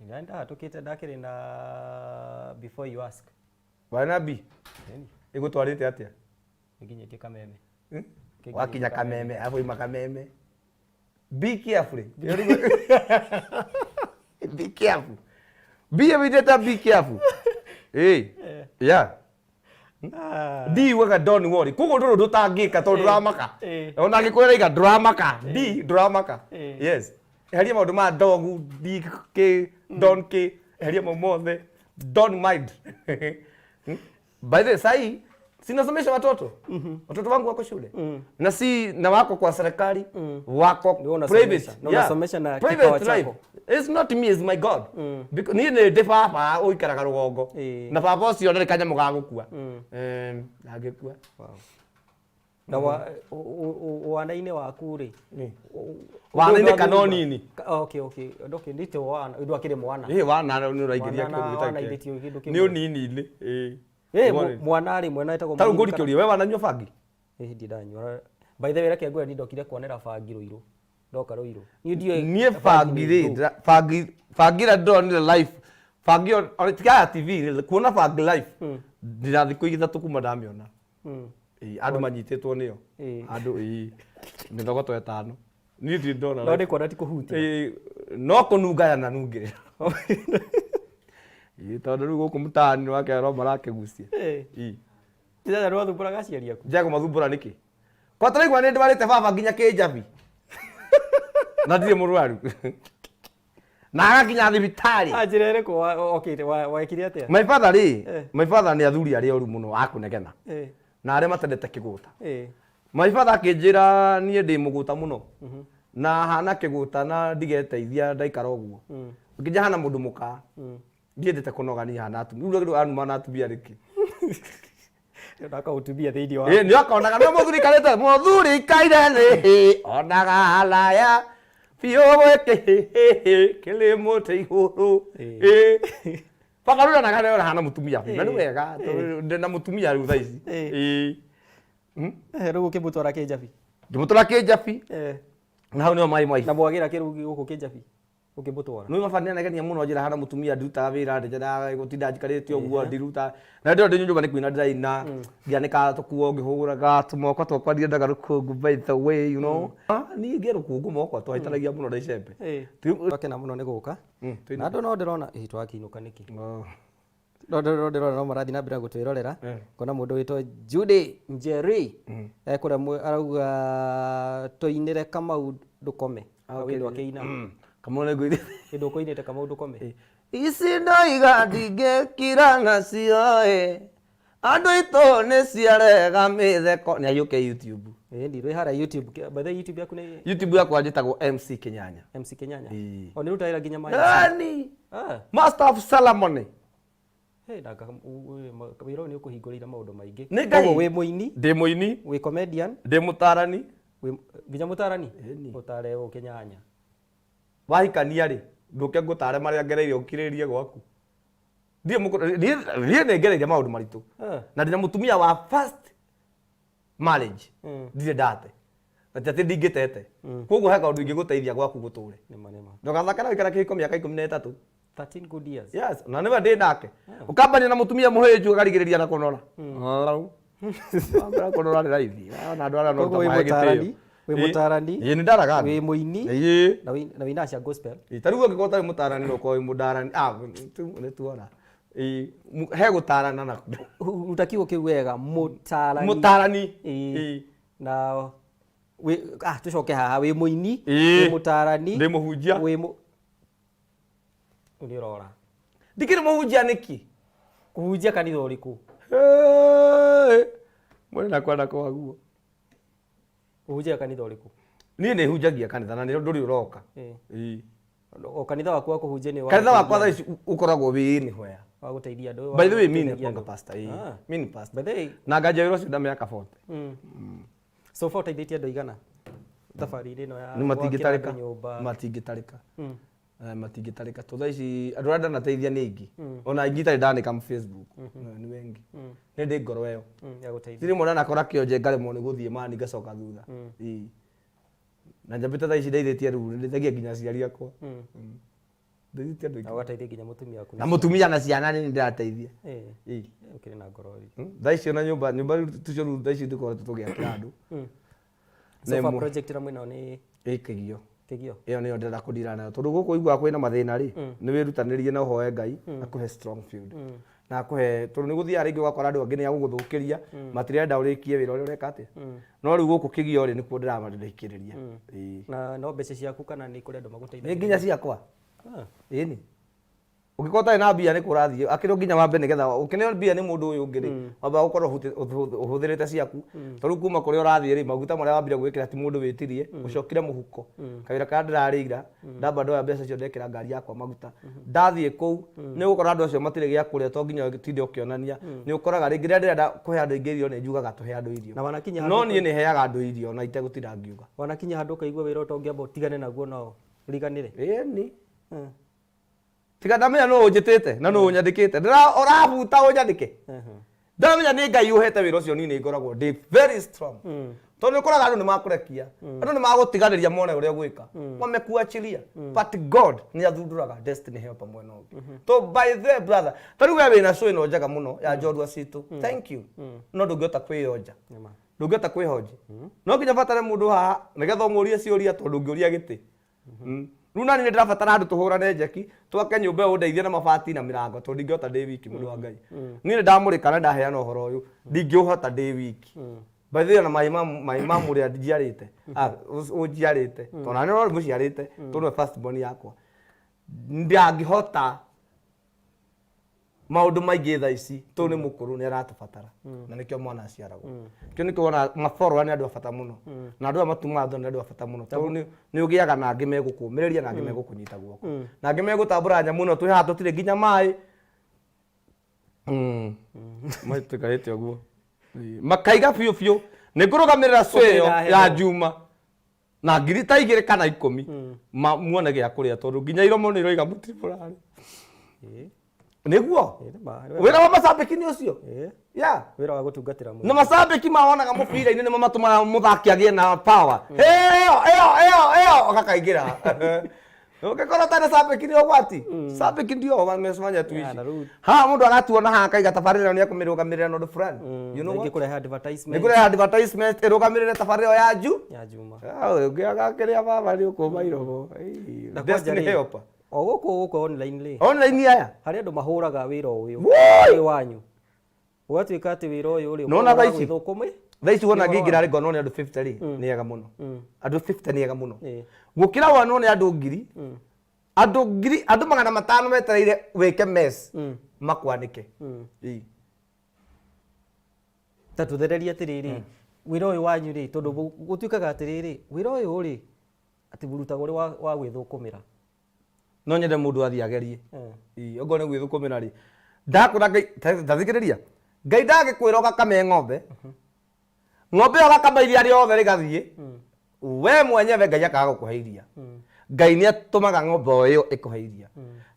Nĩ ndahatũkĩte ndakĩrĩ na before you ask. Warĩ na B? Ĩni. Ĩgũtwarĩte atĩa? Nĩnginyĩtie Kameme. Hmm? Kĩnginyĩtie. Wakinya Kameme, arabu ima Kameme. Be careful. Be careful. Be ĩwĩtĩte be careful. Ĩĩ. Yeah. D yugaga don't worry. Koguo ndũrĩ ũndũ ũtangĩka tondũ ndũramaka. Ona angĩkorwo ĩraiga ndũramaka. D ndũramaka. Yes. Eheria maũndũ ma dogu, D K, don't K, eheria mau mothe. Don't mind. By the way, sahi sinasomesha watoto. Watoto wangu wako shule. Na si na wako kwa serikali, wako Ndio unasomesha. private. Na unasomesha na kipawa Private life. chako. It's not me, it's my God. Because niĩ nĩ ndĩ baba ũikaraga rũgongo. Na baba ũcio ndarĩ kanyamũ ga gũkua. Ndangĩkua. Na wana-inĩ waku rĩ? Wana-inĩ kana ũnini? Okay, ndite wana, ndwakĩrĩ mwana. Ĩ, wana nĩ ũraingĩria Mwana na kĩndũ wana gĩtarĩ ithe ti kĩndũ kĩega. kĩmwe. Nĩ ũnini-inĩ. Ĩ. Mwana rĩ, mwana etagwo Ta rĩu mũnini ngũri kana- kĩũria, we wananyua bangi? Ĩ, ndirĩ ndanyua. By the way, reke ngwĩre, niĩ ndokire kuonera bangi Rũirũ. Ndoka Rũirũ. Niĩ ndiũĩ Niĩ bangi nĩ rĩ, ndũ. Bangi ĩrĩa ndonire live, bangi ĩyo tiga ya TV rĩ, kuona bangi live ndĩna thikũ 3 kuma ndamĩona. Ĩ, andũ manyitĩtwo nĩyo. Andũ ĩ mĩthogoto ĩtano, niĩ ndirĩ ndona No live. nĩ kuona ti kũhutia. Ĩ, no kũnunga yananungĩrĩra. Ĩ, tondũ rĩu gũkũ mũtaani wakerwo marakĩgucia. Ĩ. Sasa nĩ wathumbũraga aciari aku? Njage kũmathumbũra nĩkĩ? Kwa tũraigua nĩ ndwarĩte baba nginya kĩnjabi na ndirĩ mũrwaru na agakinya thibitarĩ. Ah, njĩra ĩrĩkũ okĩte wekire atĩa? My father rĩ, my father nĩ athuri arĩa oru mũno a kũnegena na arĩa matendete kĩgũta. My father akĩnjĩra niĩ ndĩ mũgũta mũno na hana kĩgũta na ndigeteithia ndaikara ũguo. Ngĩnja hana mũndũ mũka. Ndiendete kũnoga niĩ hana atumia. Rĩu rĩu anuma na atumia nĩkĩ? Ndakaũtumia thĩinĩ wa. Ĩ, nĩ akonaga nĩ mũthuri ikarĩte mũthuri ikaire thĩ onaga haraya biũ gwĩkĩ kĩrĩ mũtĩ igũrũ. Ĩ. Baba rĩu onaga nĩ hana mũtumia biũ na nĩ wega tondũ ndĩ na mũtumia rĩu thaa ici. Ĩ. Rĩu ũkĩmũtwara kĩnjabi? Ngĩmũtwara kĩnjabi. Na hau nĩho my wife. Na mwagĩra kĩ rĩu gũkũ kĩnjabi? Ũkĩmũtwara? Nĩ baba nĩ anegenia mũno njĩra hana mũtumia ndutaga wĩra ndĩnyendaga gũtinda njikarĩte ũguo ndiruta na ndĩro ndĩ nyũmba nĩ kũina ndĩraina ngĩanĩka tũkuo ngĩhũraga tũmoko twakwa ndiendaga rũkũngũ by the way. Niĩ ngĩ rũkũngũ moko twaitanagia mũno na icembe. Twakena mũno nĩ gũka. Na andũ no ndĩrona ĩ twakĩinũka nĩkĩ? No ndĩrona no marathiĩ na mbere na gũtwĩrorera. Ngona mũndũ wĩtwo Judy Njeri kũrĩa arauga tũinĩre Kamau ndũkome. Kawĩndũ akĩina. Kamau nĩ ngũinĩ. Kĩndũ ũkũinĩte Kamau ndũkome. Ici ndoiga ndingĩkira nacio ĩ, andũ aitũ nĩ ciarega mĩtheko. Nĩ ahiũke YouTube. Ĩĩ ndirĩ harĩa YouTube. By the way, YouTube yaku nĩ YouTube yakwa njĩtagwo MC Kĩnyanya. MC Kĩnyanya. Ĩĩ. O nĩ ũrutaga wĩra nginya ma MC? Yani, Ah. Master of Ceremony. Hey, na wĩra ũyũ nĩ ũkũhingũrĩire maũndũ maingĩ. Nĩ Ngai. Koguo wĩ mũini, Ndĩ mũini, wĩ comedian, ndĩ mũtarani. Wĩ nginya mũtarani? Ĩni. Ũtare ũ Kĩnyanya. Wahikania rĩ, ndũke ngũtare marĩa ngereire ũkirĩrĩrie gwaku. Ndiĩ mũkũ- niĩ niĩ nĩ ngereire maũndũ maritũ. Na ndĩna mũtumia wa first marriage. Ndirĩ ndate. Na ti atĩ ndingĩtete. Koguo he kaũndũ ingĩgũteithia gwaku gũtũre. Nĩma nĩma. Ndũgathake na gũikara kĩhiko mĩaka 13. 13 good years. Yes, na nĩwe ndĩ nake. Ũkambania na mũtumia mũhĩnju akarigĩrĩria na kũnora. Rau. Wambĩra kũnora nĩ raithi. Ona andũ arĩa no Koguo wĩ mahe gĩtĩo. mũtarani, wĩ mũtarani, Ĩĩ nĩ ndaraga andũ. wĩ mũini, Ĩĩ. na wĩinaga cia gospel. Ĩĩ, ta rĩu ũngĩkorwo ũtarĩ mũtarani no ũkorwo wĩ mũndarani. Ah, nĩ tuona. Ĩĩ, he gũtarana na Ruta kiugo kĩu wega, mũtarani. Mũtarani. Ĩĩ. Ĩĩ. Na wĩ ah tũcoke haha, wĩ mũini, Ĩĩ. wĩ mũtarani, Ndĩ mũhunjia. Wĩ mũ Nĩ ũrora. Ndikĩrĩ mũhunjia nĩkĩ? Kũhunjia kanitha ũrĩkũ? Hey! Mwene na kwenda kwaguo. Ũhunjagia kanitha ũrĩkũ? Niĩ nĩ hunjagia kanitha na nĩ ndũrĩ ũroka. Ĩĩ. Ĩĩ. O kanitha waku wa kũhunjia nĩ wa Kanitha wakwa thaa ici ũkoragwo wĩ anywhere. Wa gũteithia andũ. By the way, mimi ni Gũteithagia kwanga andũ. pastor. Ĩĩ. Ah. Mimi ni pastor. By the way, Na nganja wĩra ũcio na mĩaka 40. So far ũteithĩtie andũ aigana thabarĩ-inĩ ĩno ya Nĩ gwakĩra matingĩtarĩka. andũ nyũmba? Matingĩtarĩka. Matingĩtarĩka. To thaa ici andũ arĩa ndanateithia nĩ aingĩ. Ona aingĩ itarĩ ndanĩka Facebook. Nĩ wengi. Nĩ ndĩ ngoro ĩyo. Ya gũteithia. Rĩmwe ndanakora kĩonje ngaremwo nĩ gũthiĩ mani ngacoka thutha. Ĩĩ. Na njambĩte thaa ici ndeithĩtie rĩu ndeithagia nginya aciari akwa. Ndeithĩtie andũ Na aingĩ. ũgateithia nginya mũtumia waku. Na mũtumia na ciana nĩ ndĩrateithia. Ĩĩ. Ĩĩ. Ũkĩrĩ na ngoro ĩ. Thaa ici ona nyũmba nyũmba rĩu tũcio rĩu thaa ici tũkoretwo tũgĩakĩra andũ. So Na far ĩmwe- project ĩrĩa mwĩnayo nĩ Ĩ kĩgio. Kĩgio. Ĩyo nĩyo ndĩrenda kũndira nayo tondũ gũkũ ũiguaga kwĩna mathĩna rĩ, nĩ wĩrutanĩrie na ũhoe Ngai akũhe strong field. Na akũhe tondũ nĩ gũthiaga rĩngĩ ũgakora andũ angĩ nĩ agũgũthũkĩria matirenda ũrĩkie wĩra ũrĩa ũreka atĩa. No rĩu gũkũ kĩgio rĩ nĩkuo ndĩramarĩkĩrĩria. Ĩĩ. Na no mbeca ciaku kana nĩ kũrĩ andũ magũteithagia? Nĩ nginya ciakwa. Ah. Ĩni. Ũngĩkorwo ũtarĩ na mbia nĩ kũrathiĩ akĩrĩ nginya wambe nĩgetha ũkĩneo mbia nĩ mũndũ ũyũ ũngĩ rĩ, wambaga gũkorwo ũhũthĩrĩte ciaku. Ta rĩu kuma kũrĩa ũrathiĩ rĩ, maguta marĩa wambire gwĩkĩra ti mũndũ wĩtirie, ũcokire mũhuko. Kawĩra karĩa ndĩrarĩ ira, ndamba ndoya mbeca icio ndekĩra ngari yakwa maguta. Ndathiĩ kũu, nĩ ũgũkora andũ acio matirĩ gĩa kũrĩa to nginya ũtinde ũkĩonania. Nĩ ũkoraga rĩngĩ rĩrĩa ndĩrenda kũhe andũ aingĩ irio nĩ njugaga tũhe andũ irio. Na wanakinya No handũ niĩ nĩ heaga andũ irio na itegũtinda ngiuga. Wanakinya handũ ũkaigua wĩra ũyũ to ũngĩamba ũtigane naguo no ũriganĩre? Ĩni. Tiga ndamenya nũ ũnjĩtĩte na nũ ũnyandĩkĩte. Ndĩra ũrabuta ũnyandĩke. Ndamenya nĩ Ngai ũhete wĩra ũcio niĩ nĩ ngoragwo ndĩ very strong. Tondũ nĩ ũkoraga andũ nĩ makũrekia. Andũ nĩ magũtiganĩria mone ũrĩa ũgwĩka. Wamekuachilia. But God nĩ athundũraga destiny helper mwena ũngĩ. So by the brother, ta rĩu we wĩna show ĩno njega mũno ya njorua citũ. Thank you. No ndũngĩhota kwĩyonja. Nĩma. Ndũngĩhota kwĩhonja. No nginya batare mũndũ haha nĩgetha ũmũrie ciũria tondũ ndũngĩũria gĩtĩ. Rĩu nani nĩ ndĩrabatara andũ tũhũrane njeki twake nyũmba ĩyo ũndeithie na mabati na mĩrango tondũ ndingĩhota ndĩ wiki mũndũ wa Ngai. Niĩ nĩ ndamũrĩka na ndaheana ũhoro ũyũ ndingĩũhota ndĩ wiki. By the way ona maĩ ma maĩ ma mũrĩa njiarĩte ah, ũnjiarĩte tondũ nani no mũciarĩte tondũ nĩwe first born yakwa ndangĩhota maũndũ maingĩ thaa ici tondũ nĩ mũkũrũ nĩ aratũbatara na nĩkĩo mwana aciaragwo. Kĩo nĩkĩo wona maborora nĩ andũ a bata mũno na andũ aya matumaga thoni nĩ andũ a bata mũno tondũ nĩ ũgĩaga na angĩ megũkũmĩrĩria na angĩ megũkũnyita guoko na angĩ megũtambũra nyamũ ĩno twĩ haha tũtirĩ nginya maĩ. Maitũkarĩte ũguo makaiga biũ biũ nĩ ngũrũgamĩrĩra show ĩyo ya Juma na ngiri ta igĩrĩ kana ikũmi muone gĩa kũrĩa tondũ nginya iromo nĩ iroiga mũtirĩ mũrarĩa. Nĩguo wĩra wa macambĩki nĩ ũcio. Yeah. Wĩra wa gũtungatĩra mũingĩ. Na macambĩki mawonaga mũbira-inĩ nĩmo matũmaga mũthaki agĩe na power. Ĩyo ĩyo ĩyo ĩyo gakaingĩra. Ũngĩkorwo ũtarĩ cambĩki nĩ ũgwati. Cambĩki ndio wamefanya tu Yeah, ici. na rĩu- Haha mũndũ aratuona haha akaiga tabarĩra ĩyo nĩ ekũmĩrũgamĩrĩra na ũndũ fulani. You know Rĩngĩ what? kũrehe advertisement. Nĩ kũrehe advertisement ĩrũgamĩrĩre tabarĩra ĩyo ya Ju. Ya Juma. Ah, ũngĩaga kĩrĩa baba nĩ ũkũma iromo. Ĩĩ, Na kwanja Destiny rĩ, helper. O gũkũ gũkũ online rĩ. Online aya. Harĩ andũ mahũraga wĩra ũyũ. Woi! Wĩ wanyu. Ũgatuĩka atĩ wĩra ũyũ rĩ, Nĩwona thaa ici? Thũkũmĩ? Thaa ici wona ngĩingĩra rĩ ngonwo nĩ andũ 50 rĩ, nĩ ega mũno. Andũ 50 nĩ ega mũno. Ĩĩ. Gũkĩra wonwo nĩ andũ ngiri. Andũ ngiri, andũ 500 metereire wĩke mess makwanĩke. Ĩĩ. Ta tũthererie atĩrĩrĩ, wĩra ũyũ wanyu rĩ, tondũ gũtuĩkaga atĩrĩrĩ, wĩra ũyũ rĩ, atĩ mũrutagwo ũrĩ wa gwĩthũkũmĩra. No nyende mũndũ athiĩ agerie. Ĩĩ, okorwo nĩ gwĩthũkũmĩra rĩ, ndakwĩra Ngai, ta thikĩrĩria, Ngai ndangĩkwĩra ũgakame ng'ombe, ng'ombe ĩyo ũgakama iria rĩothe rĩgathiĩ, we mwenyewe Ngai akaga gũkũhe iria. Ngai nĩ atũmaga ng'ombe o ĩyo ĩkũhe iria.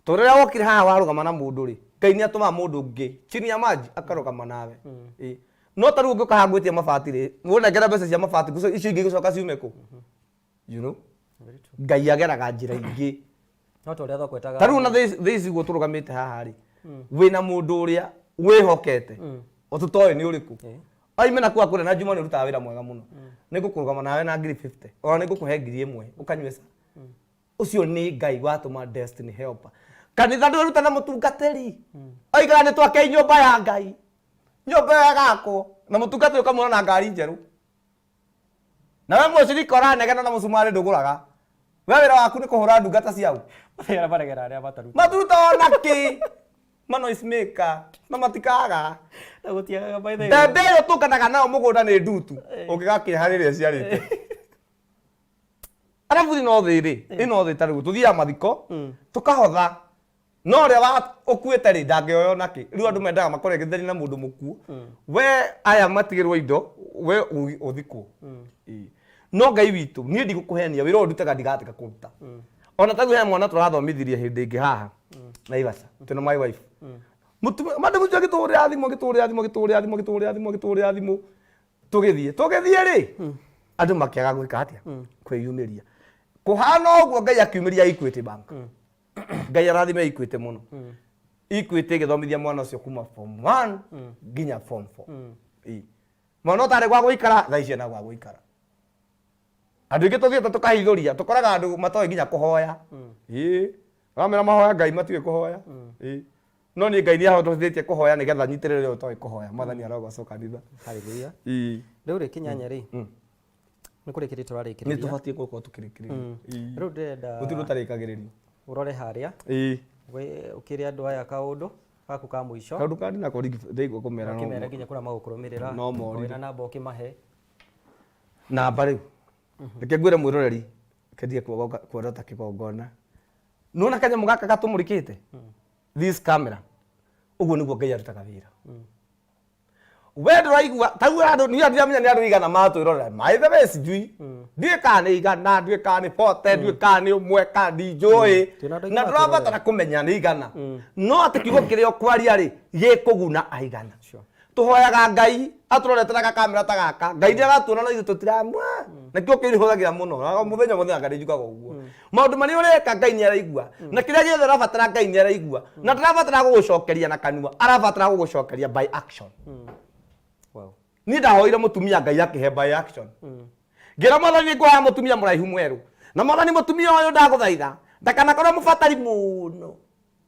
Tondũ rĩrĩa wokire haha warũgama na mũndũ rĩ, Ngai nĩ atũmaga mũndũ ũngĩ chini ya maji akarũgama nawe. Ĩĩ. No ta rĩu ũngĩũka haha ngwĩtie mabati rĩ, ũnengere mbeca cia mabati, icio ingĩ igũcoka ciume kũ? You know? Very true. Ngai ageraga njĩra ingĩ. No ta ũrĩa thoko ĩtaga. Ta rĩu ona thaa ici ũguo tũrũgamĩte haha rĩ, wĩna mũndũ ũrĩa wĩhokete, o tũtoĩ nĩ ũrĩkũ. Oime na kũu akwĩre na Juma nĩ ũrutaga wĩra mwega mũno. Nĩ ngũkũrũgama nawe na ngiri 50. Ona nĩ ngũkũhe 1000 ũkanyue ca. Ũcio nĩ Ngai watũma destiny helper. Kanitha ndwĩruta na mũtungatĩri. Oigaga nĩ twakei nyũmba ya Ngai. Nyũmba ĩyo ĩgakwo na mũtungatĩri ũkamuona na ngari njerũ. Nawe mũcirika ũranegena na mũcumarĩ ndũgũraga. We wĩra waku nĩ kũhũra ndungata ciau. Arĩa maregera arĩa mataruta. Maturuta ona kĩ. Ma noise maker. Na matikaga. Na gũtiagaga by the way. Mbembe ĩyo tũnganaga nayo mũgũnda nĩ ndutu. Ũngĩgakĩha rĩrĩa ĩciarĩte. Arabu ĩno thĩ rĩ, ĩno thĩ ta rĩu tũthiaga mathiko, tũkahotha. No ũrĩa wa ũkuĩte rĩ ndangĩoywo na kĩ. Rĩu andũ mendaga makorwo gĩtheri na mũndũ mũkuũ. We aya matigĩrwo indo, we ũthikwo. Ĩĩ. No Ngai witũ, niĩ ndigũkũhenia, wĩra ũyũ ndutaga ndigatiga kũruta. Ona ta rĩu he mwana tũrathomithirie hĩndĩ ĩngĩ haha, Naivasha, twĩna my wife. Mũtumia, madam ũcio agĩtũhũrĩra thimũ, agĩtũhũrĩra thimũ, agĩtũhũrĩra thimũ, agĩtũhũrĩra thimũ, agĩtũhũrĩra thimũ. Tũgĩthiĩ, tũgĩthiĩ rĩ, andũ makĩaga gwĩka atĩa? Kwĩyumĩria. Kũhana ũguo Ngai akiumĩria Equity Bank. Ngai arathime Equity mũno. Equity ĩgĩthomithia mwana ũcio kuma form 1 nginya form 4. Ĩĩ. Mwana ũtarĩ gwa gũikara, thaa ici ena gwa gũikara. Andũ aingĩ tũthiĩte tũkahithũria, tũkoraga andũ matoĩ nginya kũhoya. Ĩĩ. Wamera mahoya Ngai matiũĩ kũhoya. Ĩĩ. No niĩ Ngai nĩ ahotithĩtie kũhoya nĩgetha nyitĩrĩre ũrĩa ũtoĩ kũhoya. Mwathani arogocwo kanitha. Hallelujah. Ĩĩ. Rĩu rĩ kĩnyanya rĩ, nĩ kũrĩkĩrĩria tũrarĩkĩrĩria. Nĩ tũbatiĩ gũkorwo tũkĩrĩkĩrĩria. Ĩĩ. Rĩu ndĩrenda Gũtirĩ ũtarĩkagĩrĩrio. ũrore harĩa. Ĩĩ. Ũkĩre andũ aya kaũndũ gaku ka mũico. Kaũndũ kandi nako ndĩigua kũmera no Ũkĩmere nginya kũrĩa magũkũrũmĩrĩra. No morire. Wĩna namba ũkĩmahe. Namba rĩu. Reke ngwĩre mwĩroreri, reke ndige kuorota kĩgongona. Nĩwona kanyamũ gaka gatũmũrĩkĩte? This camera. Ũguo nĩguo Ngai arutaga wĩra. We ndũraigua, ta rĩu andũ, niĩ ndiramenya nĩ andũ aigana matwĩrorera. By the way, sijui. Ndiũĩ kana nĩ igana, ndiũĩ kana nĩ 40, ndiũĩ kana nĩ ũmwe, kana ndinjũĩ. Twĩna andũ aingĩ Na ndũrabatara kũmenya nĩ igana. No atĩ kiugo kĩrĩa ũkwaria rĩ, gĩkũguna aigana. Tũhoyaga Ngai atũrorete na gakamera ta gaka. Ngai nĩ aratuona no ithuĩ tũtiramwa. Na kĩo kĩu hũthagĩra mũno. Na o mũthenya mũthenya Ngai njugaga ũguo. Maũndũ marĩa ũreka Ngai nĩ araigua. Na kĩrĩa gĩothe ũrabatara Ngai nĩ araigua. Na ndarabatara gũgũcokeria na kanua, arabatara gũgũcokeria by action. Wow. Niĩ ndahoire mũtumia Ngai akĩhe by action. Ngĩra Mwathani nĩ ngũhoya mũtumia mũraihu mwerũ. Na Mwathani mũtumia ũyũ ndagũthaitha ndakanakorwo mũbatari mũno.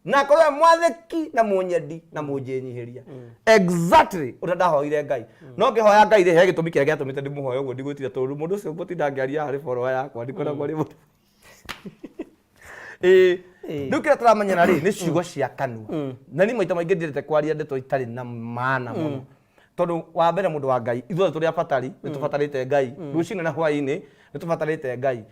Na akorwo e mwathĩki na mũnyendi na mũnjĩnyihĩria. Exactly ũrĩa ndahoire Ngai. No ngĩhoya Ngai rĩ, he gĩtũmi kĩrĩa gĩatũmĩte ndĩmũhoe ũguo ndigwĩtira tondũ mũndũ ũcio ngũtinda ngĩaria haha nĩ follower yakwa, ndikoragwo arĩ mũndũ. Ĩĩ. Rĩu kĩrĩa tũramenyera rĩ, nĩ ciugo cia kanua. Na niĩ maita maingĩ ndiendete kwaria ndeto itarĩ na maana mũno. Tondũ wa mbere mũndũ wa Ngai, ithuothe tũrĩ abatari, nĩ tũbatarĩte Ngai. Rũcinĩ na hwaĩ-inĩ nĩ tũbatarĩte Ngai.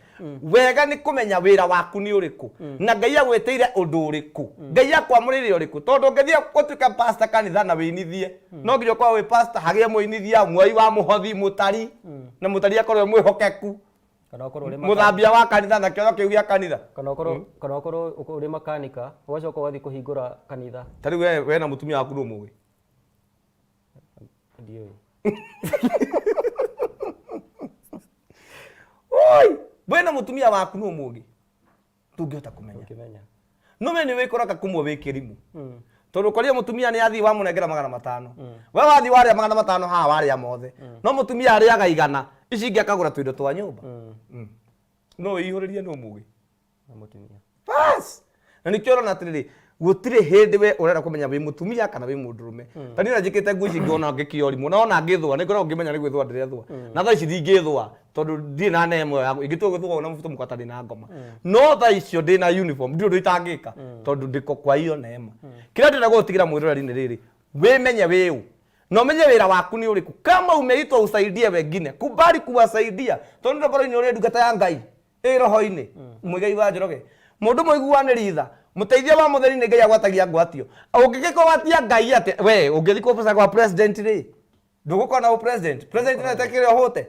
Wega nĩ kũmenya wĩra waku nĩ ũrĩkũ, na Ngai agwĩtĩire ũndũ ũrĩkũ, Ngai akwamũrĩire ũrĩkũ. Tondũ ũngĩthiĩ gũtuĩka pastor kanitha na wĩinithie, no nginya ũkorwo wĩ pastor, hagĩe mũinithia, muoyi wa mũhothi, mũtari, na mũtari akorwo e mwĩhokeku. Kana ũkorwo ũrĩ Mũthambia wa kanitha na kĩoro kĩu gĩa kanitha. Kana ũkorwo kana ũkorwo ũrĩ makanika, ũgacoka ũgathiĩ kũhingũra kanitha. Ta rĩu we na mũtumia waku nũ mũĩ? Ndiũĩ. Oi, we na mũtumia waku nũ mũgĩ? Ndũngĩhota kũmenya. Ũngĩmenya. No we nĩ wĩkoraga kũmwe wĩ kĩrimũ. Tondũ ũkorire mũtumia nĩ athiĩ wamũnengera 500. We wathiĩ warĩa 500 haha warĩa mothe. No mũtumia arĩaga 100, ici ingĩ akagũra tũindo twa nyũmba. No wĩihũrĩrie nũ mũgĩ? Na mũtumia. Bas! Na nĩkĩo ũrona atĩrĩrĩ, gũtirĩ hĩndĩ we ũrenda kũmenya wĩ mũtumia kana wĩ mũndũrũme. Ta niĩ ũrĩa njĩkĩte nguo ici ngona ngĩkĩorimũ, na wona ngĩthũa, nĩ ngoragwo ngĩmenya nĩ gwĩthũa ndĩrethũa. Na thaa ici ndingĩthũa, Tondũ ndirĩ na neema ĩyo ya ingĩtua gwĩthũka na mũbuto mũkata ndĩ na ngoma. No thaa icio ndĩ na uniform, ndirĩ ũndũ itangĩka tondũ ndĩko kwa hiyo neema. Kĩrĩa ndĩrenda gũgũtigĩra mwĩroreri nĩ rĩrĩ, wĩmenye wĩ ũ na ũmenye wĩra waku nĩ ũrĩkũ. Kama umeitwa usaidie wengine, kubali kuwasaidia, tondũ ngoro-inĩ ũrĩ ndungata ya Ngai ĩ roho-inĩ. Mũigai wa Njoroge, mũndũ mũiguanĩri tha, mũteithia wa mũthĩni, nĩ Ngai agwatagia ngwatio. Ũngĩgĩkwatia Ngai atĩa? We ũngĩthiĩ kũboca kwa president rĩ, ndũgũkorwo na president. President no etĩkĩre ũhũte?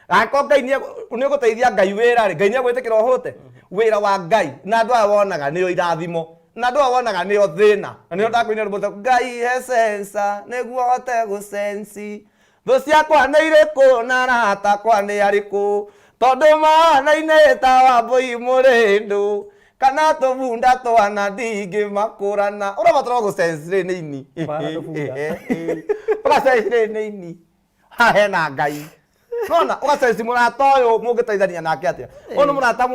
Angĩkorwo Ngai nĩ ũgũteithia Ngai wĩra rĩ, Ngai nĩ egwĩtĩkĩra ũhũte wĩra wa Ngai? Na andũ aya wonaga nĩo irathimo, na andũ aya wonaga nĩo thĩna, na nĩo ndakũinĩra rwĩmbo rwĩtagwo "Ngai he sensa nĩguo hote gũsensi thũ ciakwa nĩ irĩkũ na arata akwa nĩ arĩkũ, tondũ mahanaine ta Wambũi mũrĩndũ kana tũbunda twana, ndingĩmakũrana." Ũrabatara gũsense rĩ nĩ ini. Bara tũbunda. Ũgasense rĩ nĩ ini haha hena Ngai, nona ũgasense mũrata ũyũ mũngĩteithania nake atĩa, ũyũ nĩ mũrata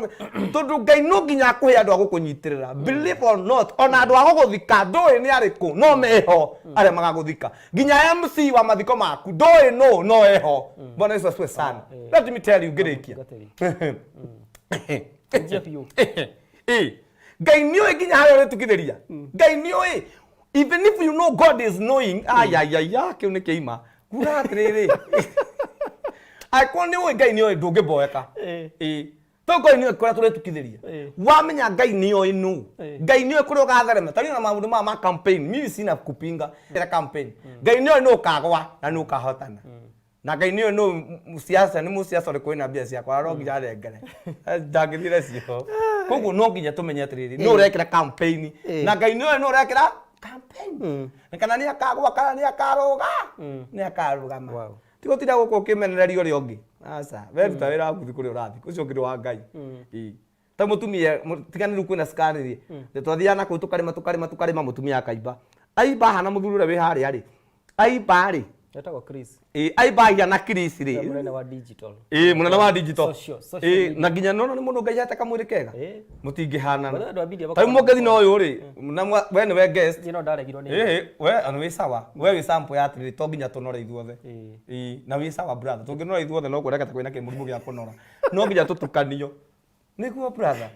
tondũ Ngai no nginya akũhe andũ a gũkũnyitĩrĩra, believe or not. Ona andũ a gũgũthika ndũĩ nĩ arĩkũ, no meho arĩa magagũthika. Nginya MC wa mathiko maku ndũĩ no no eho. Bwana Yesu asifiwe sana. Let me tell you, ngĩrĩkia. Mũtungatĩri. Njia biũ. Ĩ, Ngai nĩ ũĩ nginya harĩa ũrĩtukithĩria. Ngai nĩ ũĩ. Even if you know God is knowing, ayayaya, kĩu nĩ kĩima kuga atĩrĩrĩ, angĩkorwo nĩ ũĩ Ngai nĩ ũĩ, ndũngĩboeka. Ĩ, tondũ Ngai nĩ ũĩ kũrĩa tũrĩtukithĩria. Wamenya Ngai nĩ ũĩ nũ. Ngai nĩ ũĩ kũrĩa ũgatherema. Ta rĩu na maũndũ maya ma campaign, mimi sina kupinga ĩra campaign. Ngai nĩ ũĩ nũ ũkagwa na nũ ũkahotana, na Ngai nĩ ũĩ nũ mũciaca nĩ mũciaca ũrĩkũ wĩna mbia ciakwa, no nginya arengere ndangĩthire cio. Koguo no nginya tũmenye atĩrĩrĩ, nũ ũrekĩra campaign, na Ngai nĩ ũĩ nũ ũrekĩra campaign, na kana nĩ akagwa kana nĩ akarũga, nĩ akarũgama. Ti gũtinda gũkũ ũkĩmenereria ũrĩa ũngĩ, aca. We ruta wĩra waku, thi kũrĩa ũrathiĩ, ũcio ũngĩ nĩ wa Ngai. Ĩĩ. Ta mũtumia tiga nĩ rĩu kwĩna scan rĩ, twathiaga na kũu tũkarĩma, tũkarĩma, tũkarĩma, mũtumia akaimba, aimba hana mũthuri ũrĩa wĩ harĩa rĩ, aimba rĩ. Etagwo Chris. Ĩ, aimba hiana Chris rĩ. Mũnene wa digital. Ĩ, mũnene wa digital. Social Ĩ, media. Na nginya nona nĩ mũndũ Ngai ahete kamwĩrĩ kega. Mũtingĩhanana. Bado andũ a media Ta rĩu mũngĩthi na ũyũ rĩ, na we nĩwe guest. Niĩ no ndaregirwo nĩ. Ĩ, we ona wĩ sawa, we wĩ sample ya atĩrĩrĩ, to nginya tũnore ithuothe. Ĩ, na wĩ sawa brother, tũngĩnora ithuothe no kuoneka ta kwĩna kĩmũrimũ gĩa kũnora. No nginya tũtukanio nĩguo brother.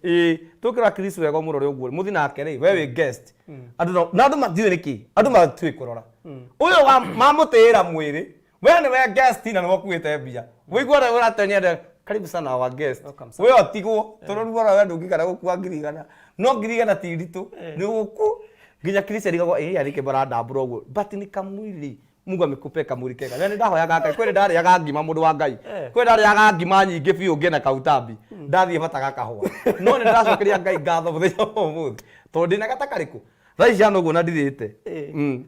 Ĩ, tũkĩra Chris wega, ũmũrore ũguo mũthi nake rĩ, we wĩ guest. Andũ no na andũ matiũĩ nĩkĩ andũ matiũĩ kũrora ũyũ wa mamũtĩĩra mwĩrĩ. We nĩwe guest na nĩwe ũkuĩte mbia, wĩigua ũrĩa ũratonyera, "Karibu sana our guest." Welcome, sir. We ũtigwo tondũ rĩu wona we ndũngĩikara gũkua 100,000, no 100,000 ti iritũ nĩ gũku nginya Chris arigagwo ĩ arĩke marandambũra ũguo, but nĩ kamwĩrĩ Mungu amekupe kamwĩrĩ kega. Na nĩ ndahoyaga Ngai, kwĩ ndarĩaga ngima, mũndũ wa Ngai, kwĩ ndarĩaga ngima nyingĩ biũ ngĩna kautambi, ndathiĩ bata gakahũa. No nĩ ndĩracokeria Ngai ngatho mũthenya wa ũmũthĩ tondũ ndĩna gata karĩkũ thaa ici hana ũguo na ndirĩte.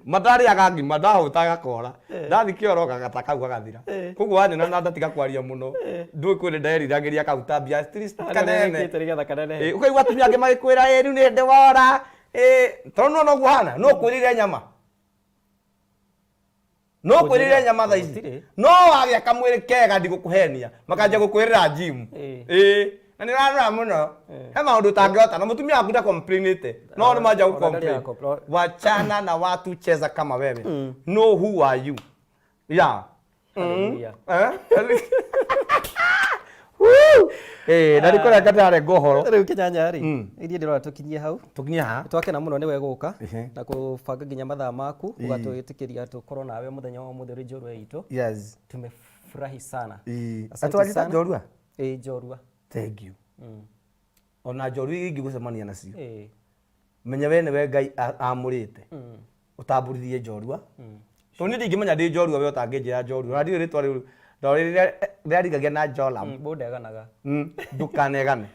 Ma ndarĩaga ngima ndahũta gakora, ndathiĩ kĩoro gagata kau gagathira. Koguo wanyona na ndatiga kwaria mũno, ndũĩ kwĩ nĩ nderiragĩria kautambi at least kanene. Wĩkĩte nĩgetha kanenehe. Ĩ, ũkaigua atumia angĩ magĩkwĩra, "Ĩ, rĩu nĩ ndĩ wora." Ĩ, tondũ nona ũguo hana no kwĩrĩire nyama, no kwĩrĩire nyama thaa ici. Gũtirĩ. No wagĩa kamwĩrĩ kega, ndigũkũhenia, makanjia gũkwĩrĩra gym. Ĩ, na nĩ ũrarora mũno, he maũndũ ũtangĩhota na mũtumia waku ndacomplainĩte, no nĩ manjia Ona gũcomplain. ndarĩ compl- Wachana na watu, cheza kama wewe. Know who are you, yeah. Hallelujah. Eh? Woo! Eh, na nĩ kũrĩa ngatarenga ũhoro. Rĩu Kĩnyanya rĩ, ithuĩ ndĩrona tũkinyie hau. Tũkinye haha. Twakena mũno nĩwe gũka na kũbanga nginya mathaa maku, ũgatwĩtĩkĩria tũkorwo nawe mũthenya wa ũmũthĩ ũrĩ njorua itũ. Tumefurahi sana. Asante Atwarita sana. Njorua. Ĩ, njorua. Thank you. Ona njorua iria ingĩgũcemania nacio, menya we nĩwe Ngai amũrĩte ũtambũrithie njorua, tondũ niĩ ndingĩmenya ndĩ njorua we ũtangĩnjĩra njorua, na ndiũĩ rĩtwa rĩu rĩrĩa rĩarigagia na Joram. Ndeganaga. Ndũkanegane.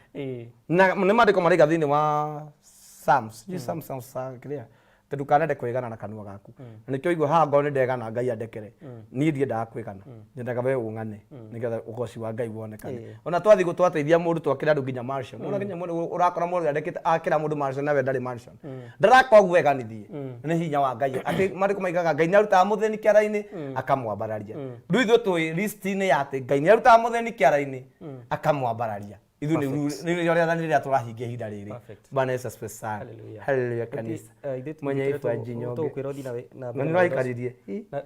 Na nĩ maandĩko maraiga thĩinĩ wa Psalms, sijui Psalms, Psalms, Psalms, kĩrĩa atĩ ndũkanende kwĩgana na kanua gaku. Na nĩkĩo igua haha ngorwo nĩ ndegana, Ngai andekere. Niĩ ndiendaga kwĩgana, nyendaga we ũng'ane nĩgetha ũgoci wa Ngai wonekane. Ona twathiĩ twateithia mũndũ, twakĩra andũ nginya mansion, nĩwona nginya mũndũ ũrakora mũndũ andĩkĩte akĩra mũndũ mansion nawe ndarĩ mansion, ndaraka ũguo eganithie, nĩ hinya wa Ngai atĩ maandĩko maigaga Ngai nĩ arutaga mũthĩni kĩara-inĩ akamwambararia. Rĩu ithuĩ twĩ list-inĩ ya atĩ Ngai nĩ arutaga mũthĩni kĩara-inĩ akamwambararia. Ithuĩ nĩ rĩathani rĩrĩa tũrahingia ihinda rĩrĩ. Perfect. Bwana Yesu asifiwe sana. Hallelujah. Haleluya kanisa. Mwenye ifu ajinyonge. Tũgũkwĩra ũthiĩ na wĩ- na Na mbere nĩ na wĩra ũcio- ũraikaririe.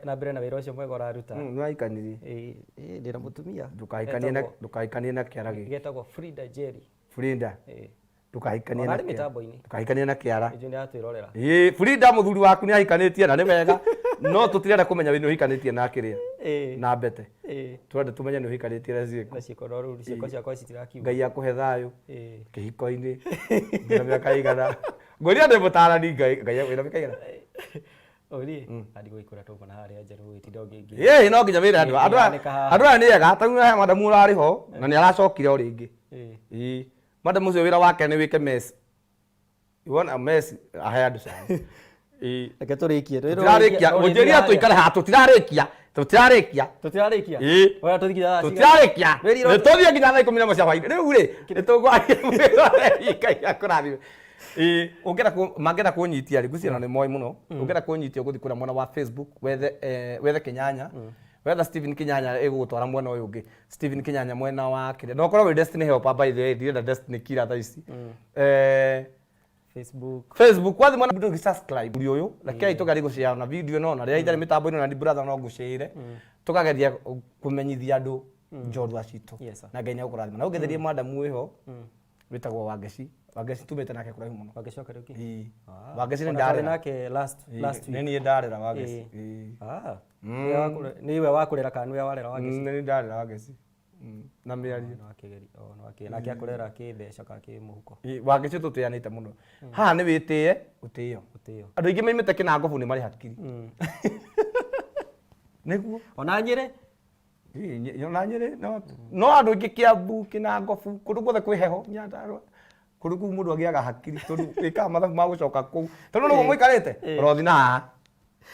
na mbere na wĩra ũcio mwega ũraruta. Nĩ waikanirie. Ĩĩ, ĩĩ, ndĩna mũtumia. Ndũkahikanie na Etagwo- ndũkahikanie na kĩara gĩkĩ. Getagwo Frida Jerry. Frida. Ĩĩ. Ndũkahikanie Ona na arĩ kĩara. mĩtambo-inĩ. Ndũkahikanie na kĩara. Ĩnjũ nĩ aratwĩrorera. Ĩĩ, Frida mũthuri waku nĩ ahikanĩtie na nĩ wega. No tũtirenda kũmenya wĩ nĩ ũhikanĩtie na kĩrĩa. Ĩĩ. Na mbete. Ĩĩ. Tũrenda tũmenye nĩ ũhikanĩtie na ciĩko. Na ciĩko no rĩu ciĩko ciakwa citirakiuga. Ngai akũhe thayũ. Ĩĩ. Kĩhiko-inĩ. Nginya mĩaka igana. Ngũria ndĩ mũtaarani Ngai Ngai wĩna mĩaka igana. Ũri, andigũikũra tũkona harĩa nja rĩu ũgĩtinda ũngĩingĩ. Ĩĩ no nginya wĩre andũ. Andũ aya Nĩngĩanĩka haha. andũ aya nĩ ega. Ta rĩu he madamu ũrarĩ ho na nĩ aracokire o rĩngĩ. Ĩĩ. Ĩĩ. Madam ũcio wĩra wake nĩ wĩke mess. You want a mess ahe andũ cai. Ĩĩ. Reke tũrĩkie. Tũtirarĩkia. Mũnjĩrire tũikare haha tũtirarĩkia. Tũtirarĩkia. Tũtirarĩkia. Ĩĩ. Oya tũthiĩ nginya thaa cigana? Tũtirarĩkia. Wĩrirwo- Nĩ tũthiĩ nginya thaa 11 cia hwaĩ-inĩ. Rĩu rĩ, nĩ tũkwaria mwĩroreri Ngai akũrathime. Ĩĩ, ũngĩenda kũ mangĩenda kũnyitia rĩ, ngwĩciria ona nĩ moĩ mũno. Ũngĩenda kũnyitia ũgũthiĩ kũrĩa mwena wa Facebook wethe wethe Kĩnyanya. Wetha Stephen Kĩnyanya ĩgũgũtwara mwena ũyũ ũngĩ. Stephen Kĩnyanya mwena wa kĩrĩa. Na ũkorwo wĩ Destiny Helper by the way, ndirenda Destiny Killer thaa ici. Facebook. Facebook wathi mwena ndũgĩ subscribe ũrĩ ũyũ rekei tũgerie gũshare na video ĩno na rĩrĩa itarĩ mĩtambo-inĩ na ndi brother no ngũshare tũkageria kũmenyithia andũ njorua citũ Yes, sir. na Ngai nĩegũkũrathima na ũngĩtherie madamu wĩho wĩtagwo Wangeci Wangeci tumĩte nake kũraihu mũno Wangeci Kariuki. Ĩĩ. Wangeci nĩ Ona twarĩ ndarera nake last last nĩ week. niĩ ndarera Wangeci Ĩĩ. Ah. Nĩwe wakũrera kana nĩwe warera Wangeci? Nĩ niĩ ndarera Wangeci na mĩario. No akĩgeri, oh, no akĩ, nake akũrera kĩmbeca kana kĩmũhuko. Ĩĩ, Wangeci tũtĩanĩte mũno haha nĩ wĩtĩe ũtĩo Ũtĩo. Andũ aingĩ maimĩte kĩnangobu nĩ marĩ hakiri nĩguo. Ona Nyĩrĩ? Ĩĩ, ona Nyĩrĩ no no andũ aingĩ Kĩambu Kĩnangobu kũndũ guothe kwĩ heho Nyandarũa kũndũ kũu mũndũ agĩaga hakiri tondũ wĩkaga mathabu ma gũcoka kũu tondũ nĩguo mũikarĩte ũrothi na haha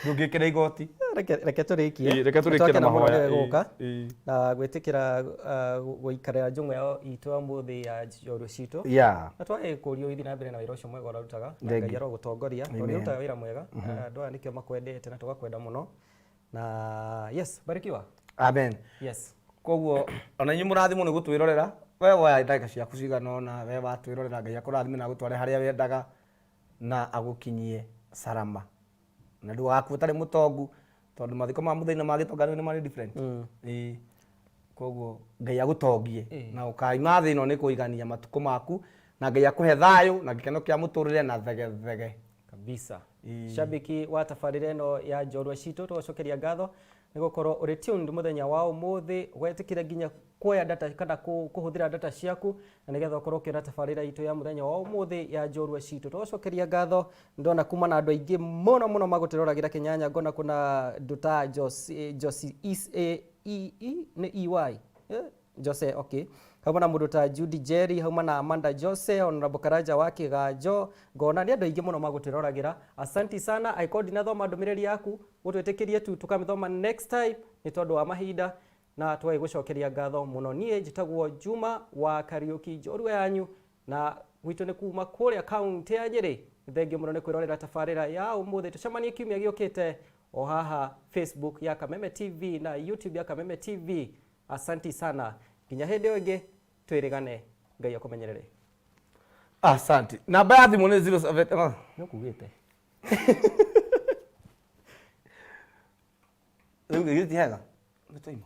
ndũngĩkĩra igoti. Reke tũrĩkie. Ĩĩ, reke tũrĩkie na Nĩtwakena mũno mahoya. nĩwe gũka Ĩĩ. na gwĩtĩkĩra gũikarĩra njũng'wa yao itũ ya ũmũthĩ ya njorua citũ. Na twagĩkũria ũgĩthiĩ na mbere na wĩra ũcio mwega ũrarutaga na Thank Ngai you. arogũtongoria tondũ nĩ ũrutaga wĩra mwega. Andũ aya nĩkĩo makwendete na tũgakwenda mũno. Na yes, barikiwa. Amen. Yes. Koguo ona inyuĩ mũrathimwo nĩ gũtwĩrorera we woya ndagĩka ciaku cigana ũna we watwĩrorera Ngai akũrathime na agũtware harĩa wendaga na agũkinyie salama na ndũgakue ũtarĩ mũtongu tondũ mathiko ma mũthenya na ma gĩtonga nĩ marĩ different. Ĩĩ. Koguo Ngai agũtongie na ũkaima thĩ ĩno nĩ kũigania matukũ maku na Ngai akũhe thayũ na gĩkeno kĩa mũtũrĩre na thegethege. Kabisa. Shabiki wa tabarĩra ĩno ya njorua citũ tũgacokeria ngatho nĩ gũkorwo ũrĩ tuned mũthenya wa ũmũthĩ wetĩkĩra nginya kuoya data kana kũhũthĩra data ciaku na nĩgetha ũkorwo ũkĩona tabarĩra itũ ya mũthenya wa ũmũthĩ ya njorua citũ. Tũgacokeria ngatho ndona kuma na andũ aingĩ mũno mũno magũtĩroragĩra Kĩnyanya ngona kuna nduta Josi Josi E E E nĩ EY Jose, okay. Hauma na mũndũ ta Judy Jerry, hauma na Amanda Jose, Honorable Karanja wa Kĩganjo, ngona nĩ andũ aingĩ mũno magũtĩroragĩra. Asanti sana, angĩkorwo ndinathoma ndũmĩrĩri yaku, ũtwĩtĩkĩrie tu tũkamĩthoma next time nĩ tondũ wa mahinda na tũgagĩgũcokeria ngatho mũno. Niĩ njĩtagwo Juma wa Kariuki njorua yanyu na gwitũ nĩ kuma kũrĩa kaunti ya Nyĩrĩ. Thengiũ mũno nĩ kwĩrorera tabarĩra ya ũmũthĩ. Tũcemanie kiumia gĩũkĩte o haha Facebook ya Kameme TV na YouTube ya Kameme TV. Asanti sana. Nginya hĩndĩ ĩyo ĩngĩ twĩrĩgane. Ngai akũmenyerere. Asante. Namba ya thimũ nĩ 07 oh, nĩ ũkugĩte. Rĩu gĩgĩti hega. Nĩ twaima.